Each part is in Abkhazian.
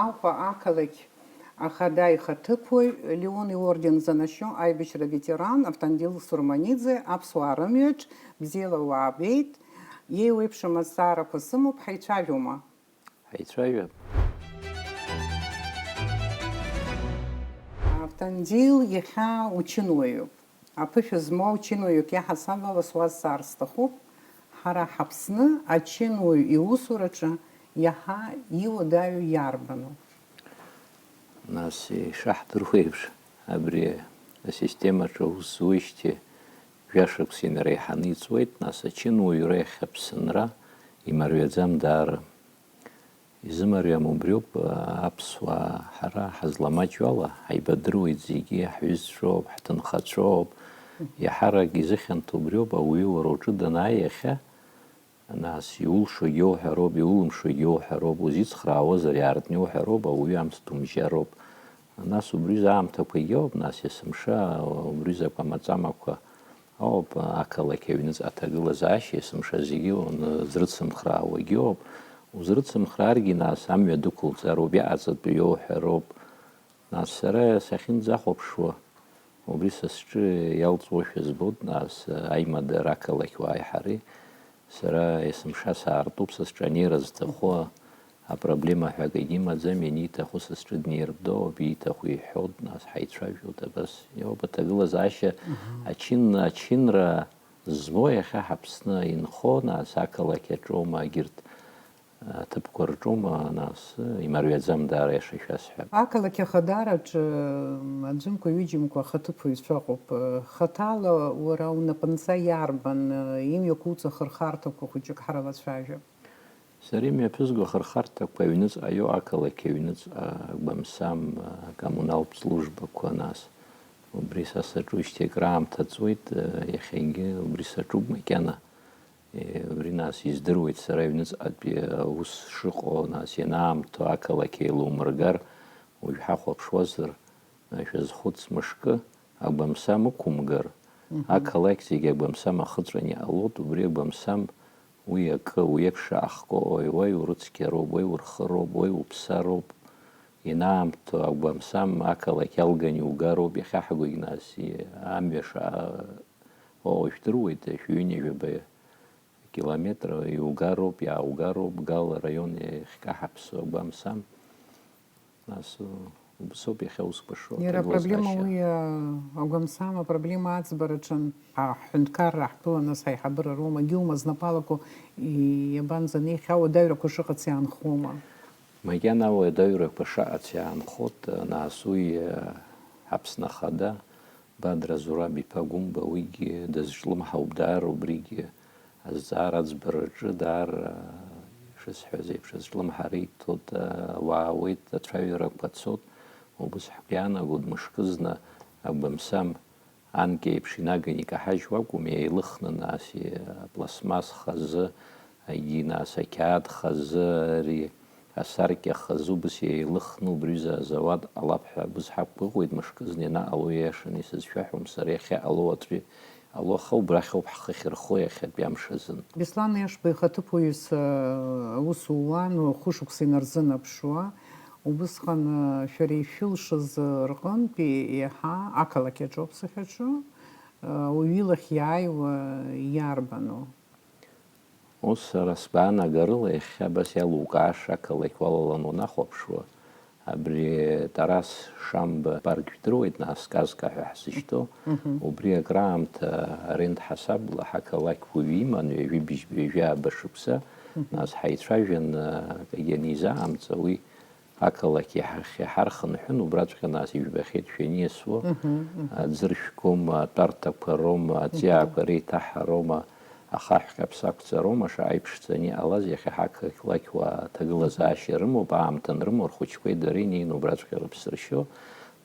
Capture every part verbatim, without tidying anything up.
Аҟәа ақалақь ахада ихаҭыԥуаҩ, Леон иорден занашьо аибашьра ветеран Автандил Сурманиӡе аԥсуаа рымҩаҿ бзиала уаабеит, еиуеиԥшым азҵаарақәа сымоуп, ҳаицәажәома? Ҳаицәажәап. Автандил, иахьа учынуаҩуп. Аԥышәа змоу чынуаҩык иаҳасабала суазҵаар сҭахуп, ҳара ҳАԥсны ачынуаҩ иусураҿы иаҳа иуадаҩу иарбану? Нас, ишаҳдыруа еиԥш, абри асистемаҿы аус зуеижьҭеи жәа-шықәса инареиҳаны иҵуеит, нас ачынуаҩра иахьа Аԥсынра имариаӡам даара. Изымариам убриоуп, аԥсуаа ҳара ҳазламаҷу ала, ҳаибадыруеит зегьы, ҳҩызцәоуп, ҳҭынхацәоуп, иаҳарак изыхьанҭоу убриоуп, ауаҩы уара уҿы данааи иахьа, нас иулшогьы уҳәароуп, иулымшогьы уҳәароуп, узицхраауазар иаартны иуҳәароуп, ауаҩы амц думжьароуп. Нас убри аамҭақәагьы ауп, нас есымша убри закәу амаҵамақәа Ауп, ақалақь аҩныҵҟа аҭагылазаашьа есымша зегьы уанзрыцымхраауагьы ауп. Узрыцымхрааргьы, нас, амҩа дәықәылҵароуп, иҟаҵатәу иоуҳәароуп. Нас, сара сахьынӡахәаԥшуа, убри са сҿы иалҵуашәа збоит, нас, аимадара ақалақь уааи ҳареи. Сара есымша саартуп, са сҿы анеира зҭаху апроблема ҳәа акгьы имаӡам, ианиҭаху са сҿы днеиртәоуп, ииҭаху иҳәоит, нас ҳаицәажәоит, абас иоуп аҭагылазаашьа. Аҳа. Ачын, ачынра змоу иахьа ҳАԥсны инхо, нас ақалақь аҿоума, егьырҭ аҭыԥқәа рҿоума, нас имариаӡам даара, иаша шәасҳәап. Ақалақь ахадараҿы, м, аӡәымкәа-ҩыџьамкәа ахаҭыԥуаҩцәа ыҟоуп. Хаҭала уара унапынҵа иарбан, имҩақәуҵо ахырхарҭақәа хәыҷык ҳрылацәажәап. Сара имҩаԥызго ахырхарҭақәа аҩныҵҟа иоу, ақалақь аҩныҵҟа, гәамсам, акоммуналтә службақәа, нас, убри са саҿуижьҭеи акраамҭа ҵуеит, иахьагьы убри саҿуп макьана. Убри, нас, издыруеит сара аҩныҵҟатәи аус шыҟоу, нас, ианаамҭоу ақалақь еилумыргар, уажә ҳахәаԥшуазар, шәазхәыц, мышкы агәамсам ықәумгар, мгм, ақалақь зегьы агәамсам ахыҵәан иҟалоит, убри агәамсам уи акы, уи еиԥш ахкы, ои, уаҩ урыцқьароуп, уаҩ урхыроуп, уаҩ уԥсароуп, ианаамҭоу агәамсам ақалақь алган иугароуп, иахьа ҳгәагь, нас, и-, амҩа шаҟа ыҟоу жәдыруеит, шәҩынҩажәаба километр иугароуп, иааугароуп, Гал араион иахькаҳаԥсоу агәамсам. Нас, убыс ауп иахьа аусқәа шроуа, иара апроблема аҭагылазаашьа. Уи, а, агәамсам апроблема аӡбараҿын, аҳәынҭқарра ҳԥыланы, нас аиҳабыра роума, Гиума знапалақәоу и-, иабанӡанеихьа, ауадаҩрақәа шыҟац иаанхома? Макьана ауадаҩрақәа шаҟац иаанхоит, нас уи, а, Аԥсны Ахада, Бадра Зураб-иԥа Гәымба, уигьы дазҿлымҳауп даара, убригьы азҵаара аӡбараҿы даара, ишысҳәаз еиԥш, азҿлымҳара иҭоит, ауаа ауеит, ацәажәарақәа цоит, убыс ҳгәы иаанагоит, мышкызны агәамсам анкьа еиԥш инаганы икаҳажьуа акәым, еилыхны, нас, апластмасс хазы, егьи, нас, ақьаад хазы, ари асаркьа хазы убыс еилыхны убриазы азауад ҟалап ҳәа убыс ҳақәгәыӷуеит, мышкызны ианаҟало ииашаны исызшәаҳәом сара, иахьа иҟало аӡәы иҟало, аха убрахь ауп ҳхы ахьырхо иахьатәи амш азын. Беслан Ешба ихаҭыԥуаҩыс, э, аус ууан хәышықәса инарзынаԥшуа, убысҟан, э, шәара ишәылшаз рҟынтәи еиҳа ақалақь аҿоуп сахьаҿу, э, уҩы илахь иааиуа иарбану? Ус, сара сгәаанагарыла, иахьа абас иалукааша ақалақь уалалан уанахәаԥшуа, абри Тарас Шамба апарк жәдыруеит, нас Казка ҳәа ҳзышьҭоу, мгм, убри акраамҭа арент ҳасабла ҳақалақь уаҩы иман, ҩажәи быжьба ҩажәи ааба шықәса, мгм, нас ҳаицәажәан, акгьы анизаамҵа, уи Ақалақь иаҳахь иҳархынҳәын, убраҵәҟьа нас ижәбахьеит шәаниасуа, мгм, мгм, аӡы ршәгома, атәарҭақәа роума, аҵиаақәа, мгм, реиҭаҳароума, ахаҳә каԥсақәҵароума, шаҟа иԥшӡаны иҟалаз, иахьа ҳақалақь уаа аҭагылазаашьа рымоуп, аамҭа анрымоу, рхәыҷқәеи дареи инеины убраҵәҟьа рыԥсы ршьо,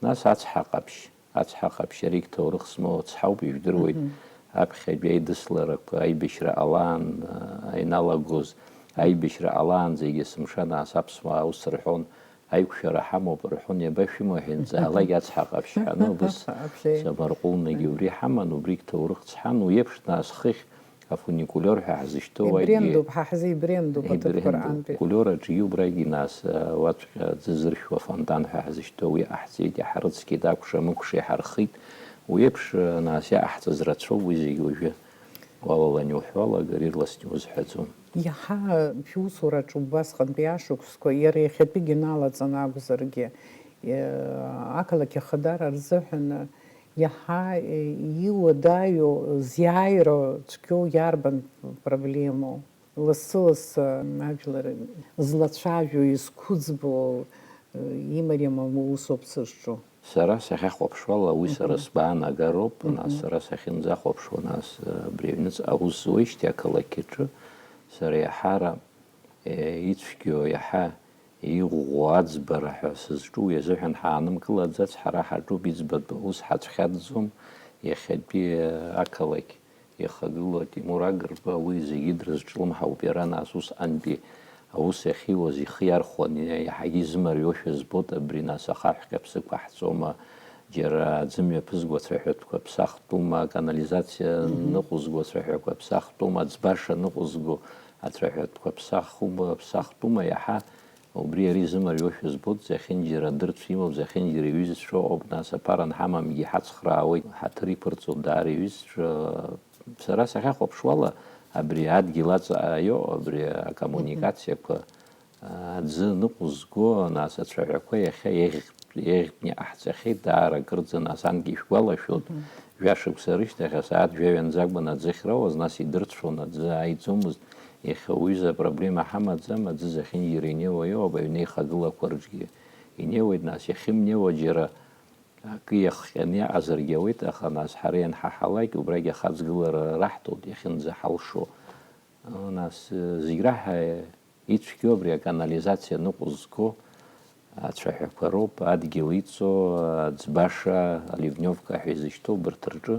нас ацҳа ҟаԥшь. Ацҳа ҟаԥшь, аригь ҭоурых змоу ацҳауп, ижәдыруеит. Мгм. Аԥхьатәи аидысларақәа, аибашьра ҟалаан, а, ианалагоз, аибашьра ҟалаанӡагь есымша нас аԥсуаа ус рҳәон, аиқәшәара ҳамоуп рҳәон, иабашәымоу ҳәа ианҵаалак ацҳа ҟаԥшь ҳәаны, убыс Аԥшьеи. Самарҟәылнагьы убри ҳаман, убригь ҭоурых цҳан, уи еиԥш нас хыхь Афуникулиор ҳәа ҳзышьҭоу уигьы. Ибрендуп, ҳа ҳзы ибрендуп аҭыԥқәа рҟынтәи. Кулиор аҿгьы убрагьы нас, уаҵәҟьа аӡы зыршәуа афонтан ҳәа ҳзышьҭоу уи ҟаҳҵеит, иҳарыцқьеит, акәша-мыкәша иҳархит. Уи еиԥш, нас иҟаҳҵаз рацәоуп уи зегьы уажәы. Уалалан иуҳәо алагар, ирласны иузҳәаӡом. Иаҳа шәусураҿы убасҟантәи ашықәсқәа, иара иахьатәигьы налаҵаны акәзаргьы, ақалақь ахадара рзыҳәан иаҳа иуадаҩу, зиааира цәгьоу иарбан проблемоу? Лассы-лассы ажәлар злацәажәо, изқәыӡбо, имариам усоуп сызҿу. Сара сахьахәаԥшуала, уи сара сгәаанагароуп, нас сара сахьынӡахәаԥшуа, нас абри аҩныҵҟа аус зуеижьҭеи ақалақь аҿы, сара иаҳара ицәгьоу, иаҳа иӷәӷәоу аӡбара ҳәа сызҿу, уи азыҳәан ҳаанымкылаӡац, ҳара ҳаҿуп, иӡбатәу аус ҳацәхьаҵӡом, иахьатәи ақалақь ихагылоу Тимур Агрба, уи зегьы дрызҿлымҳауп, иара нас усҟантәи аус ахьиуаз ихы иархәон, иаҳагьы изымариоушәа збоит абри, нас ахаҳә каԥсықәаҳҵома, џьара аӡы мҩаԥызго ацәаҳәатәқәа ԥсахтәума, аканализациа ныҟәызго ацәаҳәақәа ԥсахтәума, аӡбаша ныҟәызго ацәаҳәатәқәа ԥсахума, ԥсахтәума, иаҳа убри иара изымариоушәа збоит, зехьынџьара адырцәа имоуп, зехьынџьара иҩызцәа ыҟоуп, нас аԥара анҳамамгьы иҳацхраауеит, ҳаҭыр иқәырҵоит даара иҩызцәа. Сара сахьахәаԥшуала, абри адгьыл аҵаҟа иоуп, абри акоммуникациақәа, аӡы ныҟәызго, нас ацәаҳәақәа иахьа еиӷьтә, еиӷьтәны иҟаҳҵахьеит, даара акырӡа, нас анкьа ишәгәалашәоит, жәашықәса рышьҭахь асааҭ жәаҩа анӡа акәын аӡы ахьроуаз, нас идырцәон, аӡы ааиӡомызт, иахьа уҩыза апроблема ҳамаӡам, аӡы зехьынџьара инеиуа иоуп, аҩны ихагылақәа рҿгьы инеиуеит, нас иахьымнеиуа џьара акы иахҟьаны иаҟазаргьы ауеит, аха нас ҳара ианҳаҳалак, убрагь ахаҵгылара раҳҭоит, иахьынӡаҳалшо. Нас, зегь раҳа ицәгьоу абри аканализациа ныҟәызго ацәаҳәақәа роуп, адгьыл иҵоу, аӡбаша, аливневка ҳәа изышьҭоу убарҭ рҿы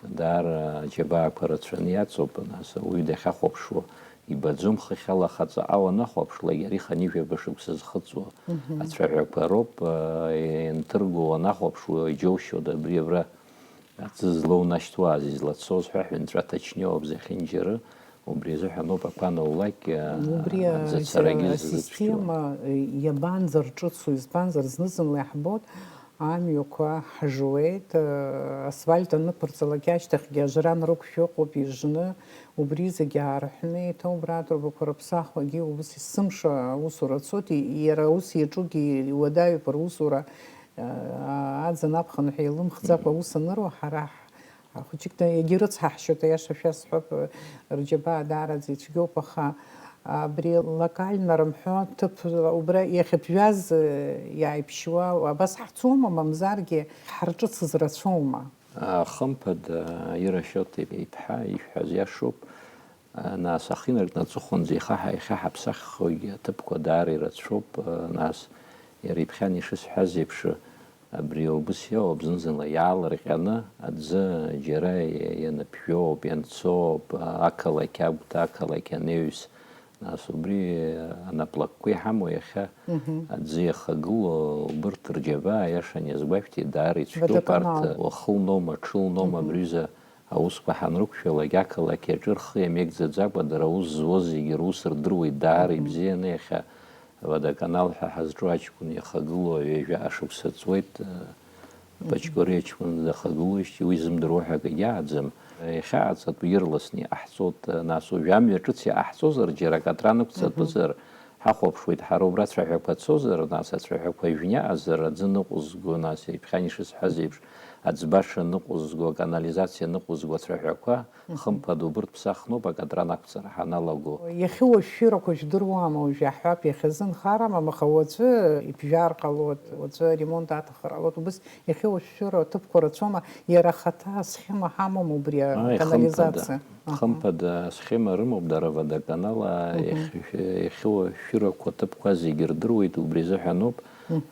даара аџьабаақәа рацәаны иаҵоуп, нас ауаҩы дахьахәаԥшуа ибаӡом, хыхьала хаҵаҟа уанахәаԥшлак, иара иханижәаба шықәса зхыҵуа ацәаҳәақәа роуп, ианҭырго уанахәаԥшуа иџьоушьоит абри абра. Аӡы злоунашьҭуаз, излацоз ҳәа ҳәынҵәа ҭачнеи ауп зехьынџьара, убри азыҳәан ауп ақәа анаулак, убри аӡы ацарагьы ззыцәгьоу. Асистема иабанӡарҿыцу, избанзар, зны-зынла иаҳбоит амҩақәа ҳжуеит, асфальт анықәырҵалак ашьҭахьгьы ажра анрықәшәо ыҟоуп ижны, убри зегьы аарҳәны, еиҭа убра атрубақәа рыԥсахуагьы убыс есымша аусура цоит, иара аус иаҿугьы иуадаҩуп русура, Аӡын аԥхынҳәа илымхӡакәа аус аныруа, ҳара ҳ-, хәыҷык егьирыцҳаҳшьоит, аиаша шәасҳәап, рџьабаа даараӡа ицәгьоуп, аха абри локально рымҳәо ҭыԥ убра иахьыԥжәаз иааиԥшьуа абас ҳцома, мамзаргьы ҳарҿыцыз рацәоума? Хымԥада, Ира Шьоҭа иԥҳа ишәҳәаз иашоуп. Нас ахы инаркны аҵыхәанӡа ихаҳа-, иахьаҳаԥсаххьоугьы аҭыԥқәа даара ирацәоуп, нас иара иԥхьан ишысҳәаз еиԥш, абри убыс иоуп, зны-зынла иаалырҟьаны аӡы џьара иа-, ианыԥжәоуп, ианцоуп, ақалақь агәҭа, ақалақь анаҩс, нас убри анаплакқәа иҳамоу иахьа аӡы иахагылоу убырҭ рџьабаа, аиаша аниазгәашәҭи, даара ицәгьоуп арҭ, Водоканал. Уахылноума, ҽылноума, абри ҩыза Аусқәа ҳанрықәшәалак, ақалақь аҿы рхы иамеигӡаӡакәа, дара аус зуаз зегьы рус рдыруеит даара ибзианы. Иахьа Водоканал ҳәа ҳазҿу аҷкәын иахагылоу ҩажәа шықәса ҵуеит, Пачкори аҷкәын дахагылоижьҭеи уи зымдыруа ҳәа акгьы ааӡам. Иахьа аҵатәы ирласны иҟаҳҵоит, нас уажә амҩа ҿыц иҟаҳҵозар, џьара акатран ықәҵатәызар, Ҳахәаԥшуеит ҳара убра ацәаҳәақәа цозар, нас ацәаҳәақәа ҩажәа аҟазар, аӡы ныҟәызго, нас, иԥхьан ишысҳәаз еиԥш, аӡбаша ныҟәызго, аканализациа ныҟәызго ацәаҳәақәа, хымԥада, убырҭ ԥсахноуп, акатран ақәҵара ҳаналаго. Иахьа уажә шәырақәа жәдыруама, уажә иаҳҳәап, иахьазы нхарам, аха уаҵәы иԥжәар ҟалоит, уаҵәы аремонт аҭахар ҟалоит, убыс Иахьа уажә шәыра аҭыԥқәа рацәоума, иара ахаҭа асхема ҳамоума убри аканализациа? Аха. Хымԥада, асхема рымоуп дара Водоканал, иахьа уажә шәырақәа аҭыԥқәа зегьы рдыруеит, убри азыҳәаноуп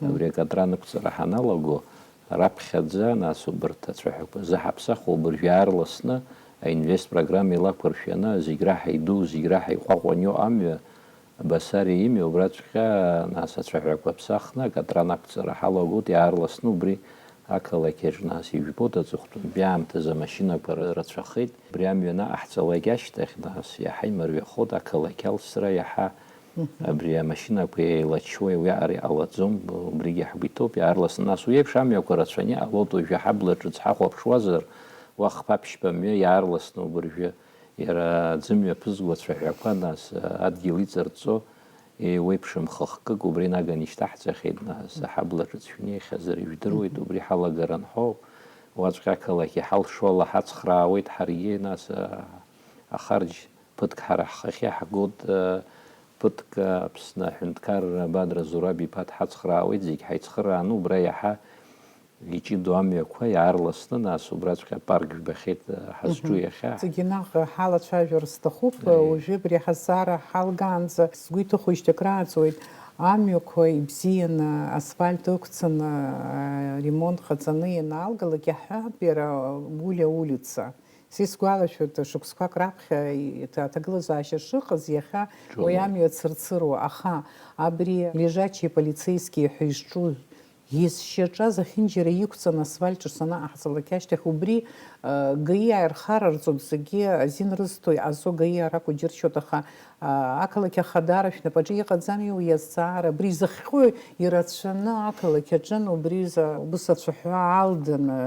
абри акатран ықәҵара ҳаналаго, раԥхьаӡа, нас, убарҭ ацәаҳәақәа зыҳаԥсахуа убыржәы аарласны аинвест программа илақәыршәаны, зегь раҳа иду, зегь раҳа иҟәаҟәан иоу амҩа, Басариа имҩа убраҵәҟьа, нас, ацәаҳәақәа ԥсахны, акатран ақәҵара ҳалагоит, иаарласны убри Ақалақь аҿы нас ижәбоит, аҵыхәтәантәи аамҭазы амашьынақәа р-, рацәахеит. Абри амҩа анаҟаҳҵалак ашьҭахь, нас иаҳа имариахоит ақалақь алсра, иаҳа абри амашьынақәа еилачуа уиаҟара иҟалаӡом, убригьы ҳгәы иҭоуп, иаарласны нас уи еиԥш амҩақәа рацәаны иҟалоит, уажәы ҳабла ҿыц ҳахәаԥшуазар, уа хԥа-ԥшьба мҩа иаарласны убыржәы иара аӡымҩа ԥызго ацәаҳәақәа, нас, адгьыл иҵарҵо, еиуеиԥшым хыхкык убри наганы ишьҭаҳҵахьеит, нас, аҳабла ҿыц шәнеихьазар, ижәдыруеит, убри ҳалагара анҳәоуп. Уаҵәҟьа ақалақь иҳалшо ала ҳацхраауеит ҳаргьы, нас, а, ахарџь ԥыҭк ҳара ҳхахьы ҳгоит, а, ԥыҭк Аԥсны аҳәынҭқарра Бадра Зураб иԥа дҳацхраауеит, зегь ҳаицхырааны убра иаҳа иҷыдоу амҩақәа иаарласны, нас, убраҵәҟьа апарк жәбахьеит, а, ҳазҿу Мгм. иахьа. Зегьы наҟ ҳалацәажәар сҭахуп, Аиеи. Уажәы абри ҳазҵаара ҳалгаанӡа сгәы иҭыхоижьҭеи акрааҵуеит, амҩақәа ибзианы, асфальт ықәцаны, а, ремонт ҟаҵаны ианаалгалак, иаҳҳәап, иара Гулиа улица. Са исгәалашәоит, шықәсқәак раԥхьа иҭ-, аҭагылазаашьа шыҟаз, иахьа Џьоно. Уи амҩа цырцыруа, аха абри лежачие полицейские ҳәа изҿу, изшьаҿаз ахьынџьара иқәҵаны асфальт ҿыц анаҟаҳҵалак ашьҭахь, убри, э, ГАИ аирхарарҵоит, зегьы азин рызҭои, азо ГАИ аракәу џьыршьоит, аха, а, ақалақь ахадара шәнапаҿы иҟаӡами уи азҵаара? Абри изыхҟьои? Ирацәаны ақалақь аҿын убри изы убыс ацәаҳәа алданы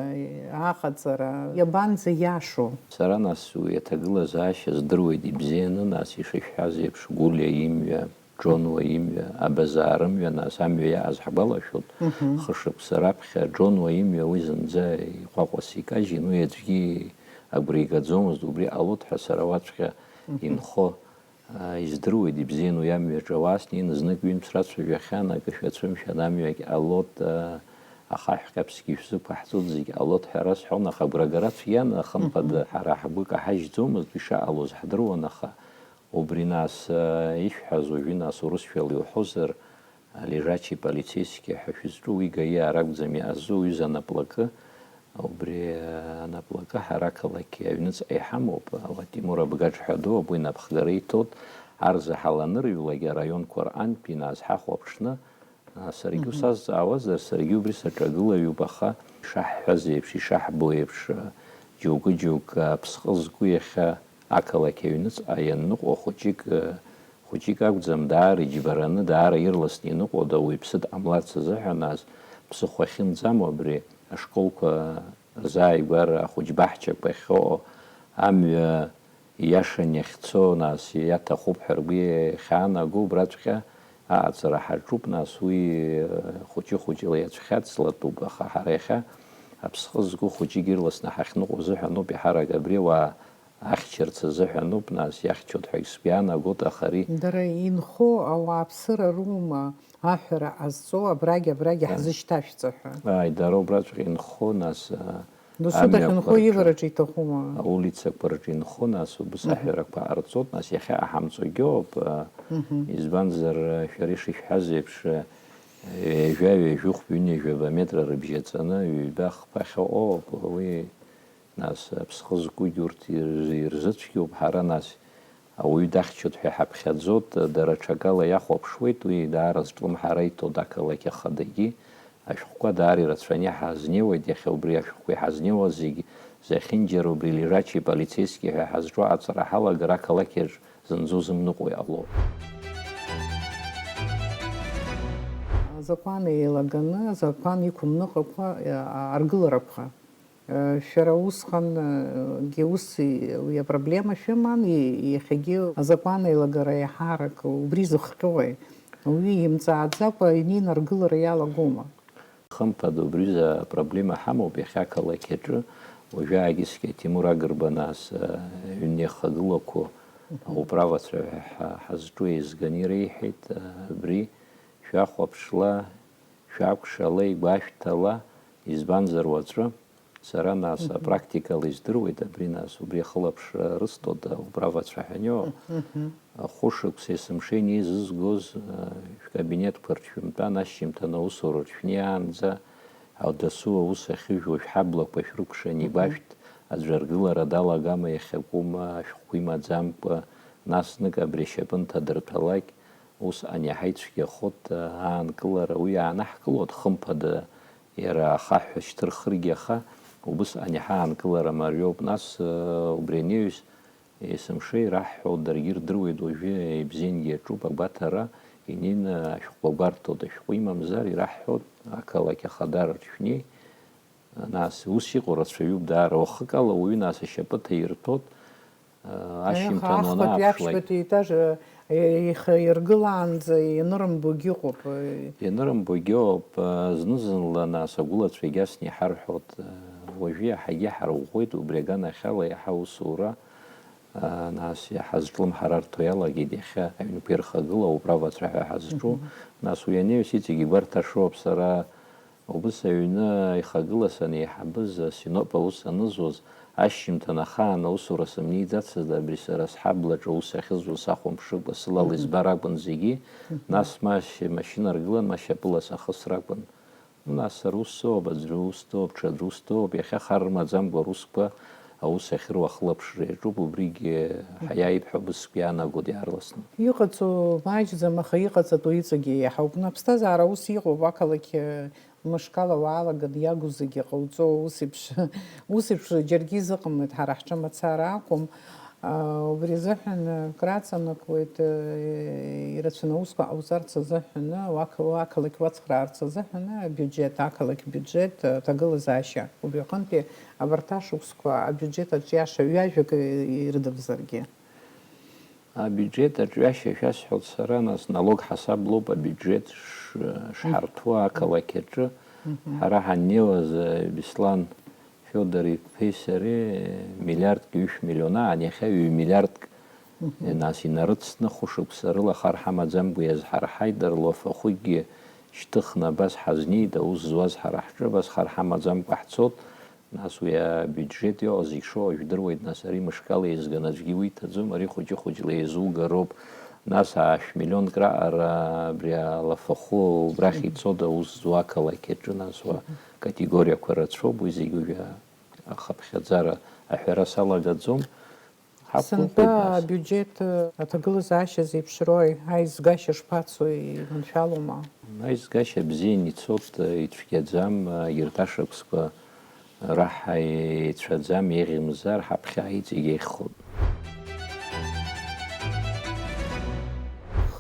аҟаҵара иабанӡа иашоу? Сара нас уи аҭагылазаашьа здыруеит ибзианы, нас ишышәҳәаз еиԥш, Гулиа имҩа, Џьонуа имҩа, Абазаа рымҩа, нас амҩа иааз ҳгәалашәоит, Мгм. Хышықәса раԥхьа Џьонуа имҩа уи зынӡа иҟәаҟәаса икажьын, уи аӡәгьы агәра игаӡомызт, убри ҟалоит ҳәа сара уаҵәҟьа Мгм. Инхо, а, издыруеит, ибзиан уи амҩаҿы ауаа снеины знык-ҩынтә срацәажәахьан, акы шәацәымшәан, амҩагь ҟалоит, а, ахаҳә ҟьаԥсгьы шәзықәаҳҵоит, зегь ҟалоит ҳәа расҳәон, аха агәрагара цәгьан, хымԥада, Мгм. Ҳара ҳгәы каҳажьӡомызт, ишаҟалоз ҳдыруан, аха убри нас, а, ишәҳәаз уажәы нас урысшәала иуҳәозар, а, лежачий полицейский ҳәа шәызҿу уи ГАИ ракәӡами, азы уҩыза анаплакы, убри, а, анаплакы ҳара ақалақь аҩныҵҟа иҳамоуп, а, Тимур Абгаҿ ҳәа дууп, уи напхгара иҭоит, ар заҳаланырҩлак араионқәа рҟынтәи нас ҳахәаԥшны, а, саргьы Мгм. Усазҵаауазар, саргьы убри саҿагылаҩуп, аха ишаҳҳәаз еиԥш, ишаҳбо еиԥш, а, џьоукы-џьоукы аԥсҟы зку иахьа ақалақь аҩныҵҟа ианныҟәо хәыҷык, хәыҷык акәӡам, даара иџьбараны, даара ирласны иныҟәода, уаҩԥсы дҟамларц азыҳәан, нас, ԥсыхәа ахьынӡамоу абри ашколқәа рзааигәара ахәыҷ баҳчақәа ахьыҟоу, амҩа ииашан иахьцо, нас, иаҭахуп ҳәа ргәы иахьаанаго, убраҵәҟьа аҟаҵара ҳаҿуп, нас, уи хәыҷы-хәыҷыла иацәхьаҵлатәуп, аха ҳара иахьа аԥсҟы зку хәыҷык ирласны ҳахьныҟәо азыҳәаноуп, еиҳарак абри ауаа ахьчарц азыҳәаноуп, нас, иахьчоит ҳәагь сгәы иаанагоит, аха ари Дара инхо ауааԥсыра рума аҳәара ҟазҵо, абрагь, абрагь Ааи. Ҳзышьҭашәҵа ҳәа? Ааи, дара убраҵәҟьа инхо, нас, а, Досу амҩақәа дахьынхо рҿы, ивараҿы иҭахума? Аулицақәа рҿы инхо, нас, убыс Мгм. Аҳәарақәа ҟарҵоит, нас, иахьа ҟаҳамҵогьы ауп, а, Мгм. Избанзар, а, шәара ишышәҳәаз еиԥш, а, ҩажәа, ҩажәихә, ҩынҩажәаба метра рыбжьаҵаны, ҩба хԥа ахьыҟоу ауп, уи Нас, аԥсҟы зкугьы урҭ ир-, ирзыцәгьоуп, ҳара, нас, ауаҩы дахьчоит ҳәа иҳаԥхьаӡоит, дара ҽакала иахәаԥшуеит, уи даара зҿлымҳара иҭоит ақалақь ахадагьы. Ашәҟәқәа даара ирацәаны иҳазнеиуеит, иахьа убри ашәҟәқәа иҳазнеиуа зегь зехьынџьара убри лежачий полицейский ҳәа ҳазҿу аҵара ҳалагар ақалақь аҿы зынӡа узымныҟәо иҟалоуп. Азакәан еилаганы, азакәан иқәымныҟәакәа, а, аргыларақәа. Шәара усҟангьы ус, уи апроблема шәыман, и-, иахьагьы азакәан еилагара еиҳарак убри зыхҟьои? Уи имҵааӡакәа инеины аргылара иалагома? Хымԥада, убри аҩыза апроблема ҳамоуп иахьа ақалақь аҿы. Уажәаагьы Тимур Агрба, нас, аҩны иахагылақәоу Мгм. Ауправацәа ҳәа ҳа-, ҳазҿу еизганы иреиҳәеит, абри шәахәаԥшла, шәакәшала, игәашәҭала, избанзар уаҵәы, сара, нас, Мгм. Апрактикала издыруеит, абри, нас, убри ахылаԥшра рысҭоит, ауправацәа ҳәа аниоу. Мгм. Хәышықәса есымша инеизызгоз, шәкабинетқәа рҿы шәымтәан, ашьжьымҭан аусура рҿы шәнеиаанӡа, дасу аус ахьыжәуа шәҳаблақәа шәрыкәшан Мгм. Игәашәҭ, аӡәы аргылара далагама, иахьакәыма, ашәҟәқәа имаӡамкәа, нас знык абри ашьапы нҭадырҭәалак, Усҟан иаҳа ицәгьахоит, аа, аанкылара, уи иаанаҳкылоит, хымԥада, Иара ахаҳә шьҭырхыргьы, аха убысҟан иҳаанкылара мариоуп. Нас, э, убри анаҩс, есымша ираҳҳәо даргьы ирдыруеит, уажәы ибзиангьы иаҿуп агәаҭара, инеины ашәҟәқәа гәарҭоит, ашәҟәы имамзар ираҳҳәоит, ақалақь ахадара шәнеи. Нас ус иҟоу рацәаҩуп даара, уахыкала уаҩы нас ашьапы ҭаирҭәоит, э, ашьжьымҭан уанааԥшлак. Аха ахԥатәи аԥшьбатәи етаж, э, ихы иргылаанӡа ианырымбогьы ыҟоуп, э. Ианырымбогьы ыҟоуп, э, зны-зынла нас агәылацәа егьасны иҳарҳәоит, э, уажәы иаҳагьы иҳарӷәӷәеит, убри аганахьала иаҳа аусура, э, нас иаҳа зҿлымҳара арҭо иалагеит, иахьа аҩнқәа ирхагылоу ауп ацәаҳәа ҳазҿу, нас уи анаҩс иҵегь игәарҭашоуп сара. Убыс аҩны ихагылас анеиҳабыз асиноп аус анызуаз, ашьжьымҭан ахаан аусура сымнеиӡацызт, абри сара сҳаблаҿы аус ахьызуаз сахәамԥшыкәа сылала избар акәын зегьы, нас ма шьа-, машьына ргылан, ма шьапыла сахысыр акәын. Нас рус соуп, аӡәы ус доуп, ҽаӡәы ус доуп, иахьа хар рымаӡамкәа русқәа аус ахьыруа ахылаԥшра иаҿуп, убригьы ҳаиааип ҳәа убысгьы иаанагоит иаарласны. Иҟаҵоу маҷӡам, аха иҟаҵатәу иҵегьы иаҳауп. Аԥсҭазаара ус иҟоуп, ақалақь, э, мышкала уаалаган иагу зегьы ҟауҵо, ус еиԥш, ус еиԥш џьаргьы изыҟамлеит ҳара ҳҿы мацара акәым. А, убри азыҳәан, э, краҵанакуеит, э, ирацәаны аусқәа ҟауҵарц азыҳәаны, уақ-, уа-, ақалақь уацхраарц азыҳәаны, абиуџьеҭ, ақалақь биуџьеҭ, э, аҭагылазаашьа. Убри аҟынтәи абарҭ ашықәсқәа абиуџьеҭ аҿиаша ҩажәак, э, ирыдымзаргьы. Абиуџьеҭ аҿиаша шәасҳәоит сара, нас налог ҳасаблоуп абиуџьеҭ ш-, шҳарҭәуа ақалақь аҿы. Ҳара ҳаннеиуаз, э, Беслан Федор иԥеи сареи миллиардк ҩышә миллион аан, иахьа ҩ-миллиардк, нас инарыцны хәышықәса рыла хар ҳамаӡамкәа иазҳарҳаит, рлофахәыкгьы шьҭыхны абас ҳазнеит, аус зуаз ҳара ҳҿы, абас хар ҳамаӡамкәа ҳцот, нас уи абиуџьеҭ иҟаз ишоу ажәдыруеит, нас ари мышкала еизганы аӡәгьы уиҭаӡом, ари хәыҷы-хәыҷла еизугароуп, нас ашә миллионк раҟара абри алафахәы убрахь ицода аус зуа ақалақь аҿы, нас уа категориақәа рацәоуп, уи зегьы уажәы ахыԥхьаӡара аҳәара салагаӡом. Ҳақәгәыӷуеит, сынтәа нас. Абиуџьеҭ, э, аҭагылазаашьа зеиԥшрои, аизгашьа шԥацои, иманшәалоума? Аизгашьа бзиан ицот, э, ицәгьаӡам, э, егьырҭ ашықәсқәа раҳа еицәаӡам, еиӷьымзар, ҳаԥхьа иҵегь еиӷьхоит.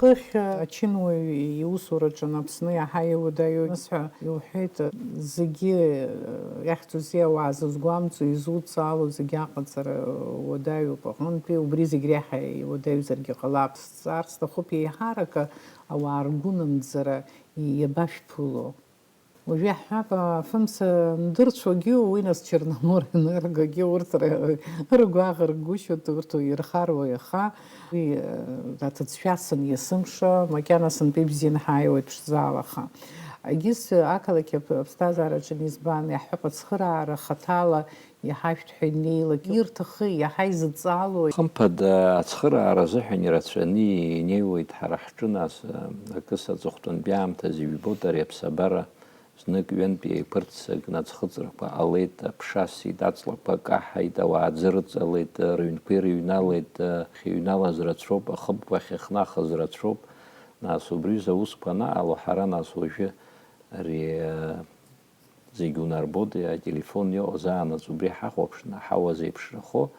Хыхь ачынуаҩ иусураҿы Аԥсны иаҳа иуадаҩу, нас ҳәа иуҳәеит, зегьы, э, иахьӡузеи ауаа зызгәамҵуа, изуҵаало зегьы аҟаҵара уадаҩуп аҟынтәи, убри зегь реиҳа иуадаҩзаргьы ҟалап. Сҵаар сҭахуп, еиҳарак ауаа ргәынамӡара иабашәԥыло? Уажәы иаҳҳәап, афымца ндырцәогьы, уи нас Черноморенергогьы урҭ р-, ргәаӷ ргәышьоит, урҭ ирхароуи аха, уи, э, аҭыӡшәа асын есымша, макьана сынтәа ибзианы ҳааиуеит ԥшӡала, аха егьыс ақалақь ап-, аԥсҭазаараҿы избан, иаҳҳәап, ацхыраара хаҭала иҳашәҭ ҳәа инеилак, ирҭахы, иаҳа изыҵаало. Хымԥада, ацхыраара азыҳәан ирацәаны инеиуеит ҳара ҳҿы, нас, акы саҵыхәтәантәи аамҭазы ижәбоит ари аԥсабара, знык ҩынтә еиԥырццакны аӡхыҵрақәа ҟалеит, аԥша асит, аҵлақәа каҳаит, ауаа аӡы рыҵалеит, рыҩнқәа ирыҩналеит, ахьыҩналаз рацәоуп, ахыбқәа ахьыхнахыз рацәоуп, нас убри рзы аусқәа анаҟало, ҳара, нас, уажәы ари, зегь унарбоит, ателефон иҟоу заанаҵ убри ҳахәаԥшны, аҳауа зеиԥшрахо,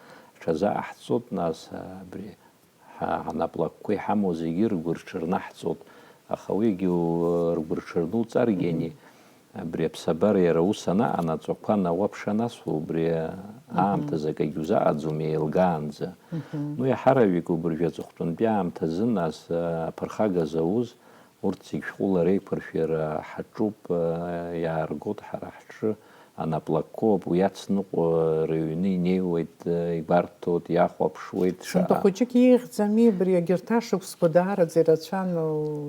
ҽазааҳҵоит, нас, абри ҳа-, ҳнаплакқәа иҳамоу зегьы ргәы рҽырнаҳҵоит, аха уигьы у-, ргәы рҽырнуҵаргьы ани, абри аԥсабара иара ус анаҟанаҵ, ақәа науаԥш анасуа, убри аамҭазы акагь узаҟаӡом еилгаанӡа. Ну, иаҳараҩык убыржәы аҵыхәтәантәи аамҭазы, нас, аԥырхага зауз, Урҭ зегь шәҟәыла реиқәыршәара ҳаҿуп, иааргоит ҳара ҳҿы, анаплакоуп, уи ацныҟәа рыҩны инеиуеит, игәарҭоит, иахәаԥшуеит. Сынтәа шаҟа хәыҷык еиӷьӡами абри, егьырҭ ашықәсқәа даараӡа ирацәан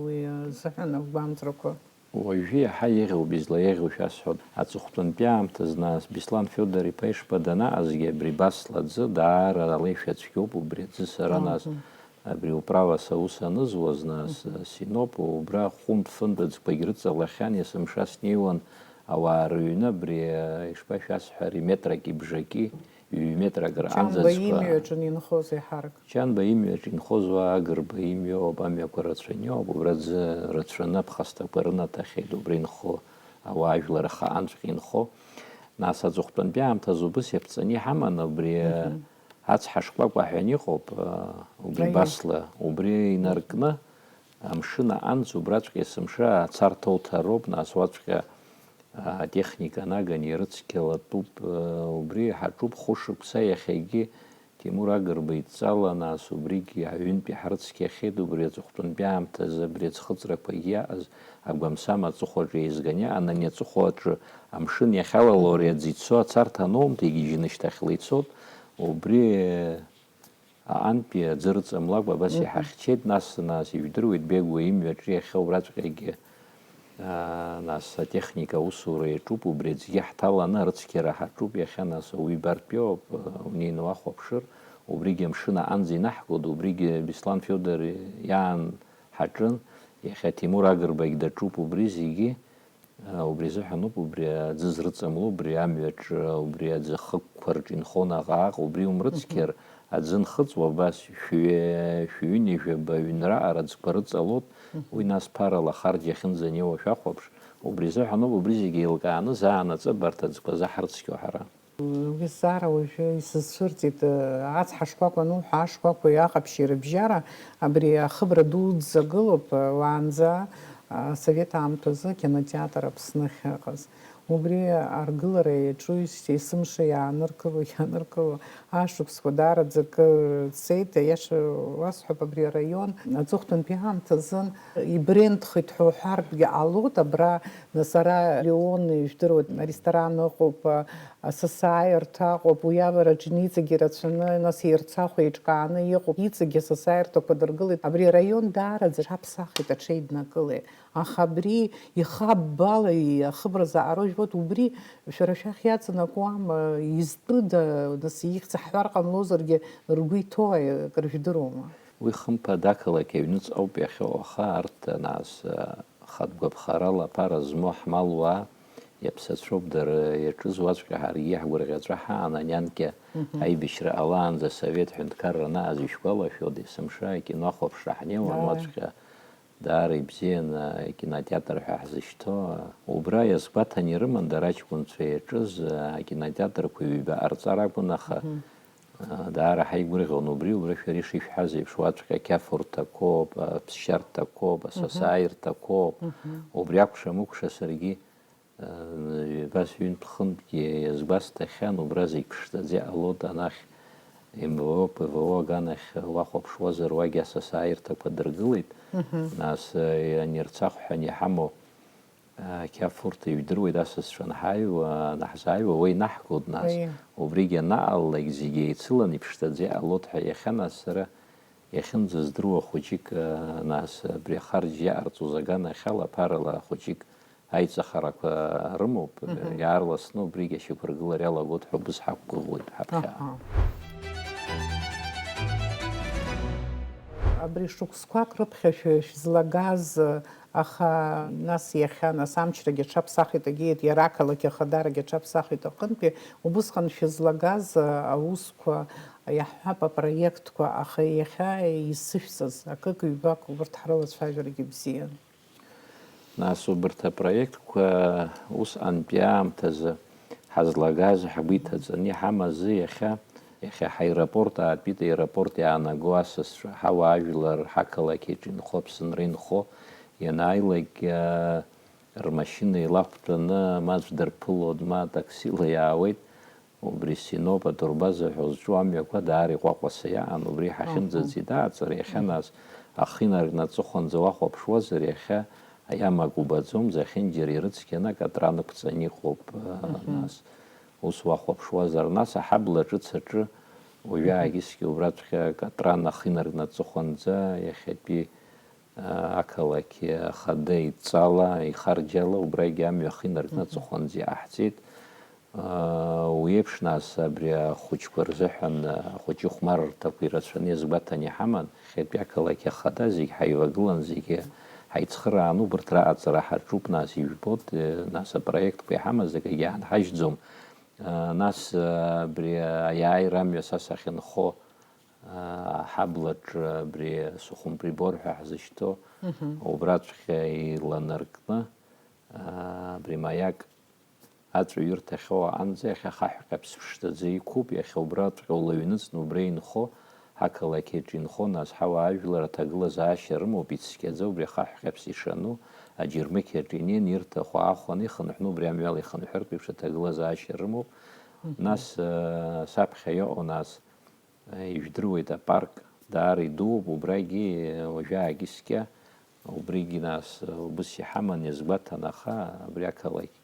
уи азыҳәан агәамҵрақәа? Уажәы иаҳа еиӷьуп, излаеиӷьу шәасҳәоит. Аҵыхәтәантәи аамҭазы нас Беслан Федор-иԥа Ешба данаҟазгьы абри Басла аӡы даара алеишәа цәгьоуп, убри аӡы сара нас Абри управа са ус анызуаз, нас, синоп, убра хәынтә-фынтә аӡқәагь рыҵалахьан, есымша снеиуан, ауаа рыҩны абри, ишԥашәасҳәари, метраки бжаки, ҩ-метрак Чанба раҟанӡаҵәҟьа. Имҩаҿы инхоз еиҳарак. Чанба имҩаҿы инхоз уа Агрба имҩоуп, амҩақәа рацәаниоуп, убра аӡы рацәаны аԥхасҭақәа рынаҭахьеит, убра инхо ауаажәлар ахаанҵәҟьа инхо. Нас аҵыхәтәантәи аамҭазы убыс иаԥҵаны иҳаман, убри ацҳа шкәакәа ҳәа иҟоуп, убри Аиеи. Басла, убри инаркны, амшын аҟанӡа убраҵәҟьа есымша ацарҭа уҭароуп, нас уаҵәҟьа атехника наганы ирыцқьалатәуп, убри ҳаҿуп хәышықәса иахьагьы. Тимур Агрба идҵала, нас убригьы аҩынтәи ҳрыцқьахьеит, убри аҵыхәтәантәи аамҭазы абри аӡхыҵрақәагьы иааз агәамсам аҵыхәаҿы еизганы иҟан, ани аҵыхәаҿы амшын иахьалало ари аӡы ицо ацарҭа аноумҭа игьежьны шьҭахьла ицот, убри аҟантәи аӡы рыҵамлакәа абас иҳахьчеит, нас, нас ижәдыруеит Бегуа имҩаҿы иахьа убраҵәҟьагьы Нас атехника аусура иаҿуп, убри аӡәгьы ҳҭаланы арыцқьара ҳаҿуп, иахьа нас ауаҩы ибартәи ауп, унеины уахәаԥшыр, убригьы амшын аҟынӡа инаҳгоит, убригьы Беслан Фиодор иаан ҳаҿын, иахьа Тимур Агрбагь даҿуп, убри зегьы, убри азыҳәан ауп, убри аӡы зрыҵамло, убри амҩаҿы, убри аӡы ахықәқәа рҿы инхон аҟааҟ, убри умрыцқьар, Аӡы нхыҵуа абас шәҩы-, шәҩынҩажәаба ҩынра араӡқәа рыҵалот, уи нас ԥарала ахарџь иахьынӡанеиуа шәахәаԥш, убри азыҳәаноуп убри зегьы еилкааны заанаҵы абарҭ аӡқәа заҳрыцқьо ҳара. Уи зҵаара уажәы исызцәырҵит, ацҳа шкәакәа ануҳәа, ашкәакәеи аҟаԥшьи рыбжьара, абри ахыбра дуӡӡа гылоуп, уаанӡа, асовет аамҭазы акинотеатр Аԥсны ахьыҟаз. Убри аргылара иаҿу есымша иааныркыло, иааныркыло, ашықәсқәа даараӡа акы цеит, аиаша уасҳәап, абри араион аҵыхәтәантәи аамҭазын ибрендхеит ҳәа уҳәартәгьы ҟалоит, абра, нас, ара Леон, ижәдыруеит, аресторан ыҟоуп, асасааирҭа ыҟоуп, уи авараҿы иҵегьы ирацәаны, нас, ирцахә еиҿкааны иҟоуп, иҵегьы асасааирҭақәа дыргылеит, абри араион даараӡа аҽаԥсахит, аҽеиднакылеит. Аха абри ихаббала ахыбра заҟароу жәбоит, убри шәара шәахь иаҵанакуама, изтәыда, нас, ихьӡ ҳҳәар ҟамлозаргьы, ргәы иҭоу акыр жәдыруама? Уи хымԥада ақалақь аҩныҵҟа ауп иахьоу, аха арҭ, нас, хатә гәаԥхарала аԥара змоу ҳмалуаа иаԥсацәоуп, дара иаҿыз уаҵәҟьа ҳаргьы иаҳгәырӷьаҵәа ҳаан, анянкьа Мгм. Аибашьра ҟалаанӡа асовет ҳәынҭқарра анааз ишәгәалашәода, есымша акино ахәаԥшра ҳнеиуан, Ааи. Уаҵәҟьа Даара ибзиан, акинотеатр ҳәа ҳзышьҭоу. Убра иазгәаҭаны ирыман дара аҷкәынцәа иаҿыз, акинотеатрқәа ҩба ҟарҵар акәын, аха, Мгм. а, даара ҳаигәырӷьон убри, убра шәара ишышәҳәаз еиԥш, уаҵәҟьа ақьафурҭа қәоуп, аԥсшьарҭа қәоуп, Мгм. Асасааирҭа қәоуп. Мгм. Убри акәша-мыкәша саргьы Абас ҩынтә-хынтәгьы иазгәасҭахьан, убра зегь ԥшӡаӡа иҟалоит, анахь М В О, П В О аганахь уахәаԥшуазар, уагь асасааирҭақәа дыргылеит. Мгм. Нас, э, ани рцахә ҳәа иҳамоу, э, ақьафурҭа ижәдыруеит, асасцәа анҳаҩуа, анаҳзааҩуа, уа инаҳгоит нас. Уи. Убригь анаҟалалак зегь еицылан иԥшӡаӡа иҟалоит ҳәа иахьа нас сара иахьынӡаздыруа хәыҷык, э, нас абри ахарџь иаҟарҵоз аганахьала аԥарала хәыҷык Аиҵахарақәа рымоуп, Мгм. Иаарласны убригь ашьақәыргылара иалагоит ҳәа убыс ҳақәгәыӷуеит ҳаԥхьа. Аҳа. Абри шықәсқәак рыԥхьа шәы-, шәызлагаз, аха нас иахьа, нас амчрагьы аҽаԥсахит, егьиит, иара ақалақь ахадарагьы аҽаԥсахит аҟынтәи, убысҟан шәызлагаз аусқәа, иаҳҳәап, апроектқәа, аха иахьа исышәҵаз акык-ҩбак убырҭ ҳрылацәажәаргьы бзиан. Нас убарҭ апроектқәа усҟантәи аамҭазы ҳазлагаз, ҳгәы иҭаҵаны иҳамаз иахьа, иахьа ҳаеропорт аатәит, аеропорт иаанаго асасцәа, ҳауаажәлар, ҳақалақь аҿы инхо, Аԥсынра инхо, ианааилак, рмашьына илақәтәаны, ма аӡә дырԥылоит, ма таксила иаауеит. Убри Синоп атурбаза ҳәа зҿу амҩақәа даара иҟәаҟәаса иаан, убри ҳахьынӡаӡ Аҳа. Идааҵар, иахьа Мгм. Нас ахы инаркны аҵыхәанӡа уахәаԥшуазар, иахьа аиамак убаӡом, зехьынџьара ирыцқьаны акатран ықәҵаны иҟоуп, Мгм. Нас ус уахәаԥшуазар, нас аҳабла ҿыц аҿы уажәы Мгм. Аагьысгьы убраҵәҟьа акатран ахы инаркны аҵыхәанӡа иахьатәи ақалақь ахада идҵала, ихарџьала, убрагь амҩа ахы инаркны Мгм. Аҵыхәанӡа иҟаҳҵеит. Уи еиԥш, нас, абри ахәыҷқәа рзыҳәан ахәыҷы ихәмаррақәа ирацәаны иазгәаҭаны иҳаман. Иахьатәи ақалақь ахада зегь ҳаивагылан, зегьы ҳаицхырааны убарҭ раҟаҵара ҳаҿуп, нас, ижәбоит, нас апроектқәа иҳамаз акгьы аанҳажьӡом. Нас абри аиааира амҩа са сахьынхо, Аҳаблаҿы абри сухымприбор ҳәа ҳзышьҭоу, Мгм. Убраҵәҟьа иланаркны, Абри Маиак аҵәа ҩырҭахьоу аҟынӡа иахьа хаҳә ҟьаԥс ԥшӡаӡа иқәуп, иахьа убраҵәҟьа улаҩныҵны убра инхо, ҳақалақь аҿы инхо, нас ҳауаажәлар аҭагылазаашьа рымоуп, ицқьаӡа убри ахаҳә ҟьаԥс ишану, аџьармыкьа аҿы инеин, ирҭаху аахәаны ихынҳәны убри амҩала ихынҳәыртә еиԥш аҭагылазаашьа рымоуп. Нас, э, саԥхьа иҟоу, нас, э, ижәдыруеит апарк, даара идууп, убрагьы, э, уажәаагьы скьа, убригьы, нас, э, убыс иҳаман, иазгәаҭан, аха абри ақалақь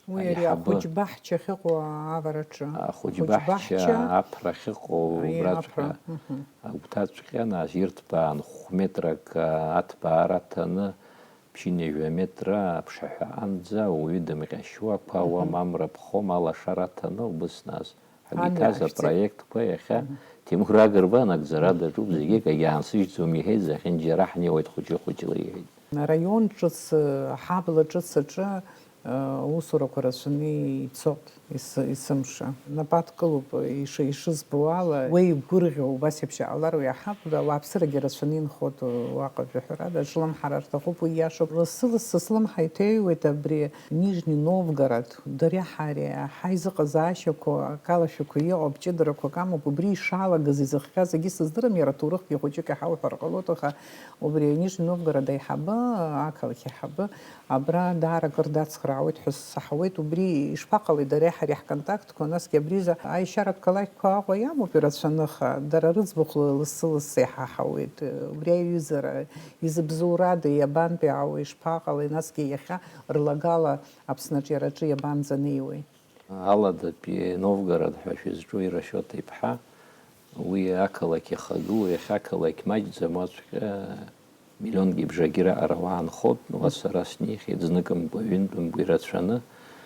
Уи ари аиҳабы. Ахәыҷбаҳча ахьыҟоу авараҿы. Ахәыҷбаҳча, Ахәыҷбаҳча. Аԥра ахьыҟоу Аи, убраҵәҟьа аԥра, мгм. Агәҭаҵәҟьа, нас, ирҭбаан хә-метрак, а, аҭбаара аҭаны, ԥшьынҩажәа метра аԥшаҳәаҟынӡа, ауаҩы дымҟьашьуа, ақәа ауам, Мгм. Амра ԥхом, алашара аҭаны, убыс, нас, ҳагьиҭаз Амҩа ахьӡеит. Апроектқәа иахьа Мгм. Ҭемур Агрба анагӡара даҿуп, зегьы акгьы аансыжьӡом, иҳәеит, зехьынџьара ҳнеиуеит хәыҷы-хәыҷла, иҳәеит. Араион ҿыц, ҳабла ҿыц аҿы, усурақәа рацәаны ицоит, ес-, есымша. Напы адкылоуп, иш-, ишызбо ала, уеигәырӷьо убас еиԥш иҟалар уи аҳабла, ауааԥсырагьы рацәаны инхоит уаҟа, жәаҳәарада, аҿлымҳара рҭахуп, уи иашоуп. Лассы-лассы слымҳа иҭыҩуеит абри Нижни Новгород, дареи ҳареи ҳаизыҟазаашьақәа, акалашәақәа иҟоуп, ҷыдарақәак амоуп, убри ишалагаз, изыхҟьаз, егьи сыздырам, иара аҭоурыхгьы хәыҷык иҳауҳәар ҟалоит, аха убри Нижни Новгород аиҳабы, ақалақь аиҳабы, абра даара акыр дацхраауеит ҳәа саҳауеит, убри ишԥаҟалеи дареи ҳареи ҳконтактқәа, насгьы абри изы аишьаратә қалақьқәа Аҟәа иамоуп ирацәаны, аха дара рыӡбахә лассы-лассы иҳаҳауеит, убри аиҩызара изыбзоурадеи, иабантәи ауеи, ишԥаҟалеи, насгьы иахьа рлагала Аԥсны аҿиараҿы иабанӡанеиуеи? Аладатәи Новгород ҳәа шәызҿу Ирашиоҭ иԥҳа, уи ақалақь иахагылоу, иахьа ақалақь маҷӡам, уаҵәҟьа миллионк ибжагьы раҟара уаанхоит, уа сара снеихьеит, зныкымкәа, ҩынтәымкәа ирацәаны,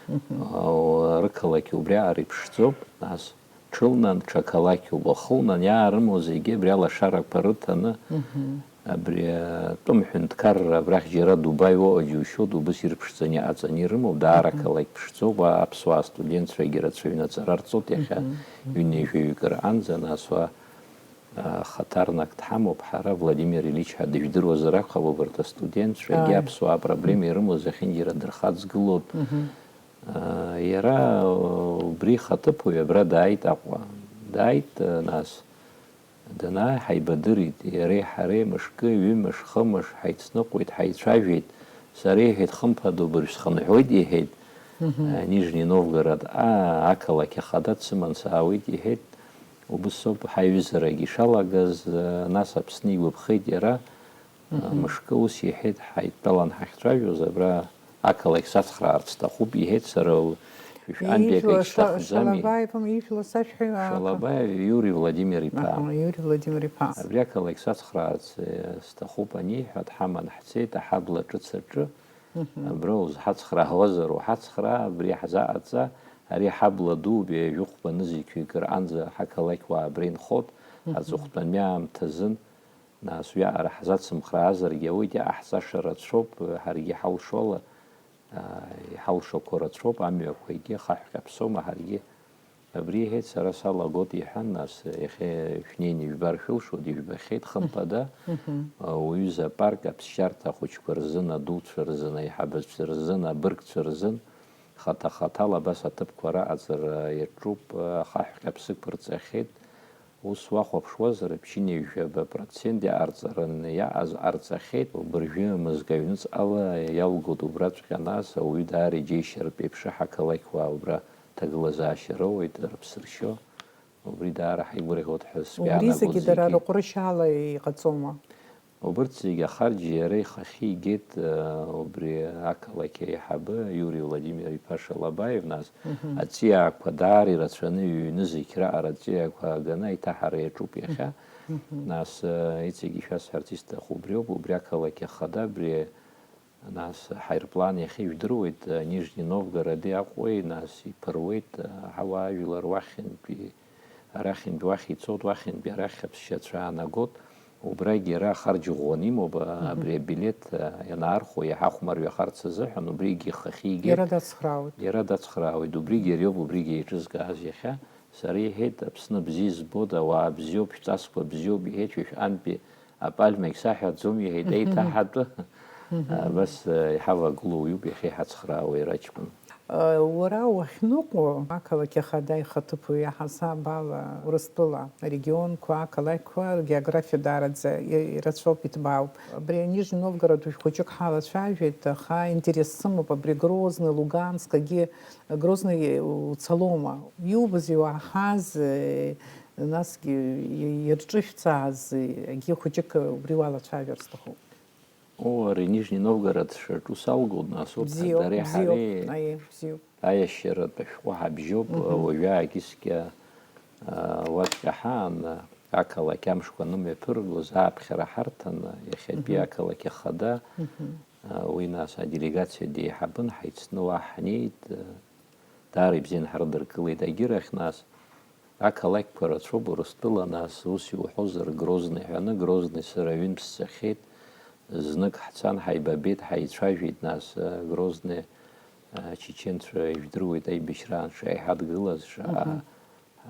Мгм. Ау-, рықалақь убриаҟара иԥшӡоуп, нас, ҽылнан, ҽа қалақьуп, уахылнан, иаарымоу зегьы абри алашарақәа рыҭаны, Мгм. Абри атәым ҳәынҭқарра абрахь џьара Дубаи уаҟа џьушьоит, убыс ирԥшӡаны иҟаҵаны ирымоуп, даара Мгм. Ақалақь ԥшӡоуп, а-, аԥсуаа студентцәагьы рацәаҩны аҵара рҵоит иахьа Мгм. Ҩынҩажәаҩык рҟынӡа, нас уа, а, хаҭарнак дҳамоуп ҳара, Владимир Ильич ҳәа дыжәдыруазар акәхап, убарҭ астудентцәагьы Ааи. Аԥсуаа апроблема ирымоу зехьынџьара дырхаҵгылоуп. Мгм. А, иара, а, убри ихаҭыԥуаҩ абра дааит Аҟәа. Дааит, а, нас, Данааи ҳаибадырит, иареи ҳареи мышкы, ҩымш, хымш ҳаицныҟәеит, ҳаицәажәеит. Сара иҳәеит, хымԥада убыржә схынҳәуеит, иҳәеит, Мгм. а, Нижни Новгород, аа, ақалақь ахада дсыман саауеит, иҳәеит. Убыс ауп ҳаиҩызарагьы ишалагаз, а, нас Аԥсны игәаԥхеит иара. Мгм. Мышкы ус иҳәеит, ҳаидтәалан ҳахьцәажәоз, абра ақалақь сацхраарц сҭахуп, иҳәеит, сара шәантәи акагь Ижәла ша-, сҭахӡами? Шалабаев, ижәла сашәҳәаҩ, аа, Шалабаев Иури Владимир иԥа. Аҳа, Иури Владимир иԥа. Абри ақалақь сацхраарц, э, сҭахуп аниҳәа, дҳаман ҳцеит аҳабла ҿыц аҿы. Мгм. Абра узҳацхраауазар уҳацхраа, абри ҳзаҟаҵа, ари ҳабла дууп, ҩажәи хәба нызқьҩык рҟынӡа ҳақалақьуаа абра инхоит, Мгм. Аҵыхәтәантәи аамҭазын. Нас уиаҟара ҳзацымхраазаргьы ауеит, иҟаҳҵаша рацәоуп, ҳаргьы иҳалшо ала, аа, иҳалшақәо рацәоуп, амҩақәагьы хаҳә ҟьаԥсома ҳаргьы. Абри иҳәеит, сара салагоит, иҳәан, нас, иахьа шәнеины ижәбар шәылшоит, ижәбахьеит, хымԥада, Мгм. Уҩыза апарк аԥсшьарҭа ахәыҷқәа рзын, адуцәа рзын, аиҳабацәа рзын, абыргцәа рзын, хаҭа-хаҭала абас аҭыԥқәа раҟаҵара иаҿуп, ахаҳә ҟьаԥсықәа рҵахьеит. Ус уахәаԥшуазар, ԥшьынҩажәаба процент иҟарҵараны иҟаз ҟарҵахьеит. Убыржәы мызкы аҩныҵҟала иалгоит убраҵәҟьа нас, ауаҩы даара иџьеишьартә еиԥш ҳақалақьуаа убра ҭагылазаашьа роуеит, рыԥсы ршьо. Убри даара ҳаигәырӷьоит ҳәа сгәы Убри иаанагоит зегьы дара зегьы. Рыҟәрышьаала иҟаҵома? Убырҭ зегьы ахарџь иара ихахьы игеит, э, убри ақалақь аиҳабы Иури Владимир-иԥа Шалабаев, нас, Мгм. Аҵиаақәа даара ирацәаны ҩ-нызқь раҟара аҵиаақәа ааганы аиҭаҳара иаҿуп иахьа. Мгм. Нас, э, иҵегьы ишәасҳәарц исҭаху убриоуп, убри ақалақь ахада, абри, нас, ҳаирплан иахьа ижәдыруеит, э, Нижни Новгороди Аҟәеи, нас, иԥыруеит, э, ҳауаажәлар уахьынтәи Арахьынтә уахь ицот, уахьынтәи арахь аԥсшьацәа аанагот, убрагь иара ахарџь ӷәӷәаны имоуп, а, Мгм. Абри абилеҭ, а, ианаархәо, иаҳа хәмарҩахарц азыҳәан, убригь ихахьы игеит. Иара дацхраауеит. Иара дацхраауеит, убригь иара иоуп, убригь еиҿызкааз иахьа. Сара иҳәеит, Аԥсны бзиа збоит, ауаа бзиоуп, шәҵасқәа бзиоуп, иҳәеит, шәа шәантәи апальмагь саҳәаӡом, иҳәеит, Мгм. Аиҭаҳатәы. Абас иҳавагылоу уаҩуп иахьа иҳацхраауа иара аҷкәын. Уара уахьныҟәо, ақалақь ахада ихаҭыԥуаҩ аҳасаб ала, Урыстәыла арегионқәа, ақалақьқәа ргеографиа даараӡа ирацәоуп, иҭбаауп. Абри Нижни Новгород уажә хәыҷык ҳалацәажәеит, аха интерес сымоуп абри Грозный, Луганск, егьи Грозный уцалома? Иубаз, иуаҳаз, насгьы ирҿышәҵааз, егьи хәыҷык убри уалацәажәар сҭахуп. О, ари Нижний Новгород шаҿу салгоит, нас урҭ дареи ҳареи аиашьаратә ашәҟәы ҳабжьоуп, уажәы ааигьы цқьа, уаҵәҟьа ҳаан, ақалақь амшқәа анымҩаԥыргоз, ааԥхьара ҳарҭаны, иахьатәи ақалақь ахада, уи нас аделегациа деиҳабын, ҳаицны уа ҳнеит, даара ибзиан ҳрыдыркылеит, агьырахь нас, ақалақьқәа рацәоуп Урыстәыла, нас, ус иуҳәозар, Грозный ҳәаны, Грозный сара ҩынтә сцахьеит, знык ҳцан, ҳаибабеит, ҳаицәажәеит, нас, Грозный, ачеченцәа ижәдыруеит аибашьраан шаиҳадгылаз, шаҳа,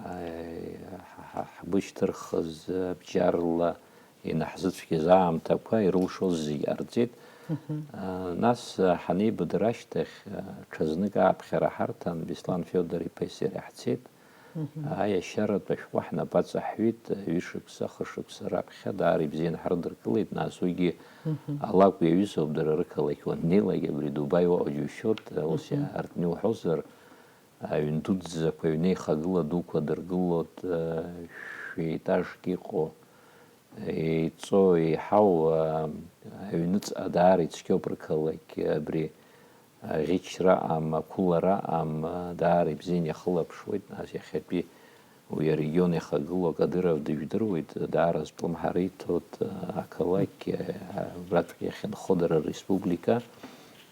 ҳа-, ҳа-, ҳбышьҭырхыз, бџьарла инаҳзыцәгьаз аамҭақәа ирылшоз зегь ҟарҵеит. Нас, ҳанеибадыр ашьҭахь, ҽазнык ааԥхьара ҳарҭан, Беслан Федор-иԥеи сареи ҳцеит. Аиашьаратә ашәҟәы ҳнапы аҵаҳҩит, ҩышықәса, хышықәса раԥхьа даара ибзиан ҳрыдыркылеит, нас уигьы алакә иаҩызоуп, дара рықалақь уаннеилак, абри Дубаи уаҟа џьушьоит, ус иаартны иуҳәозар, аҩн дуӡӡақәа, аҩнеихагыла дуқәа дыргылоит, шәи-етажк иҟоу, еиҵо, еиҳау, аҩныҵҟа даара ицқьоуп рқалақь, абри аӷьычра аҟам, ақәылара аҟам, даара ибзиан иахылаԥшуеит, нас иахьатәи уи арегион иахагылоу Кадыров дыжәдыруеит, даара зҿлымҳара иҭоит ақалақь, убратәгьы иахьынхо дара республика,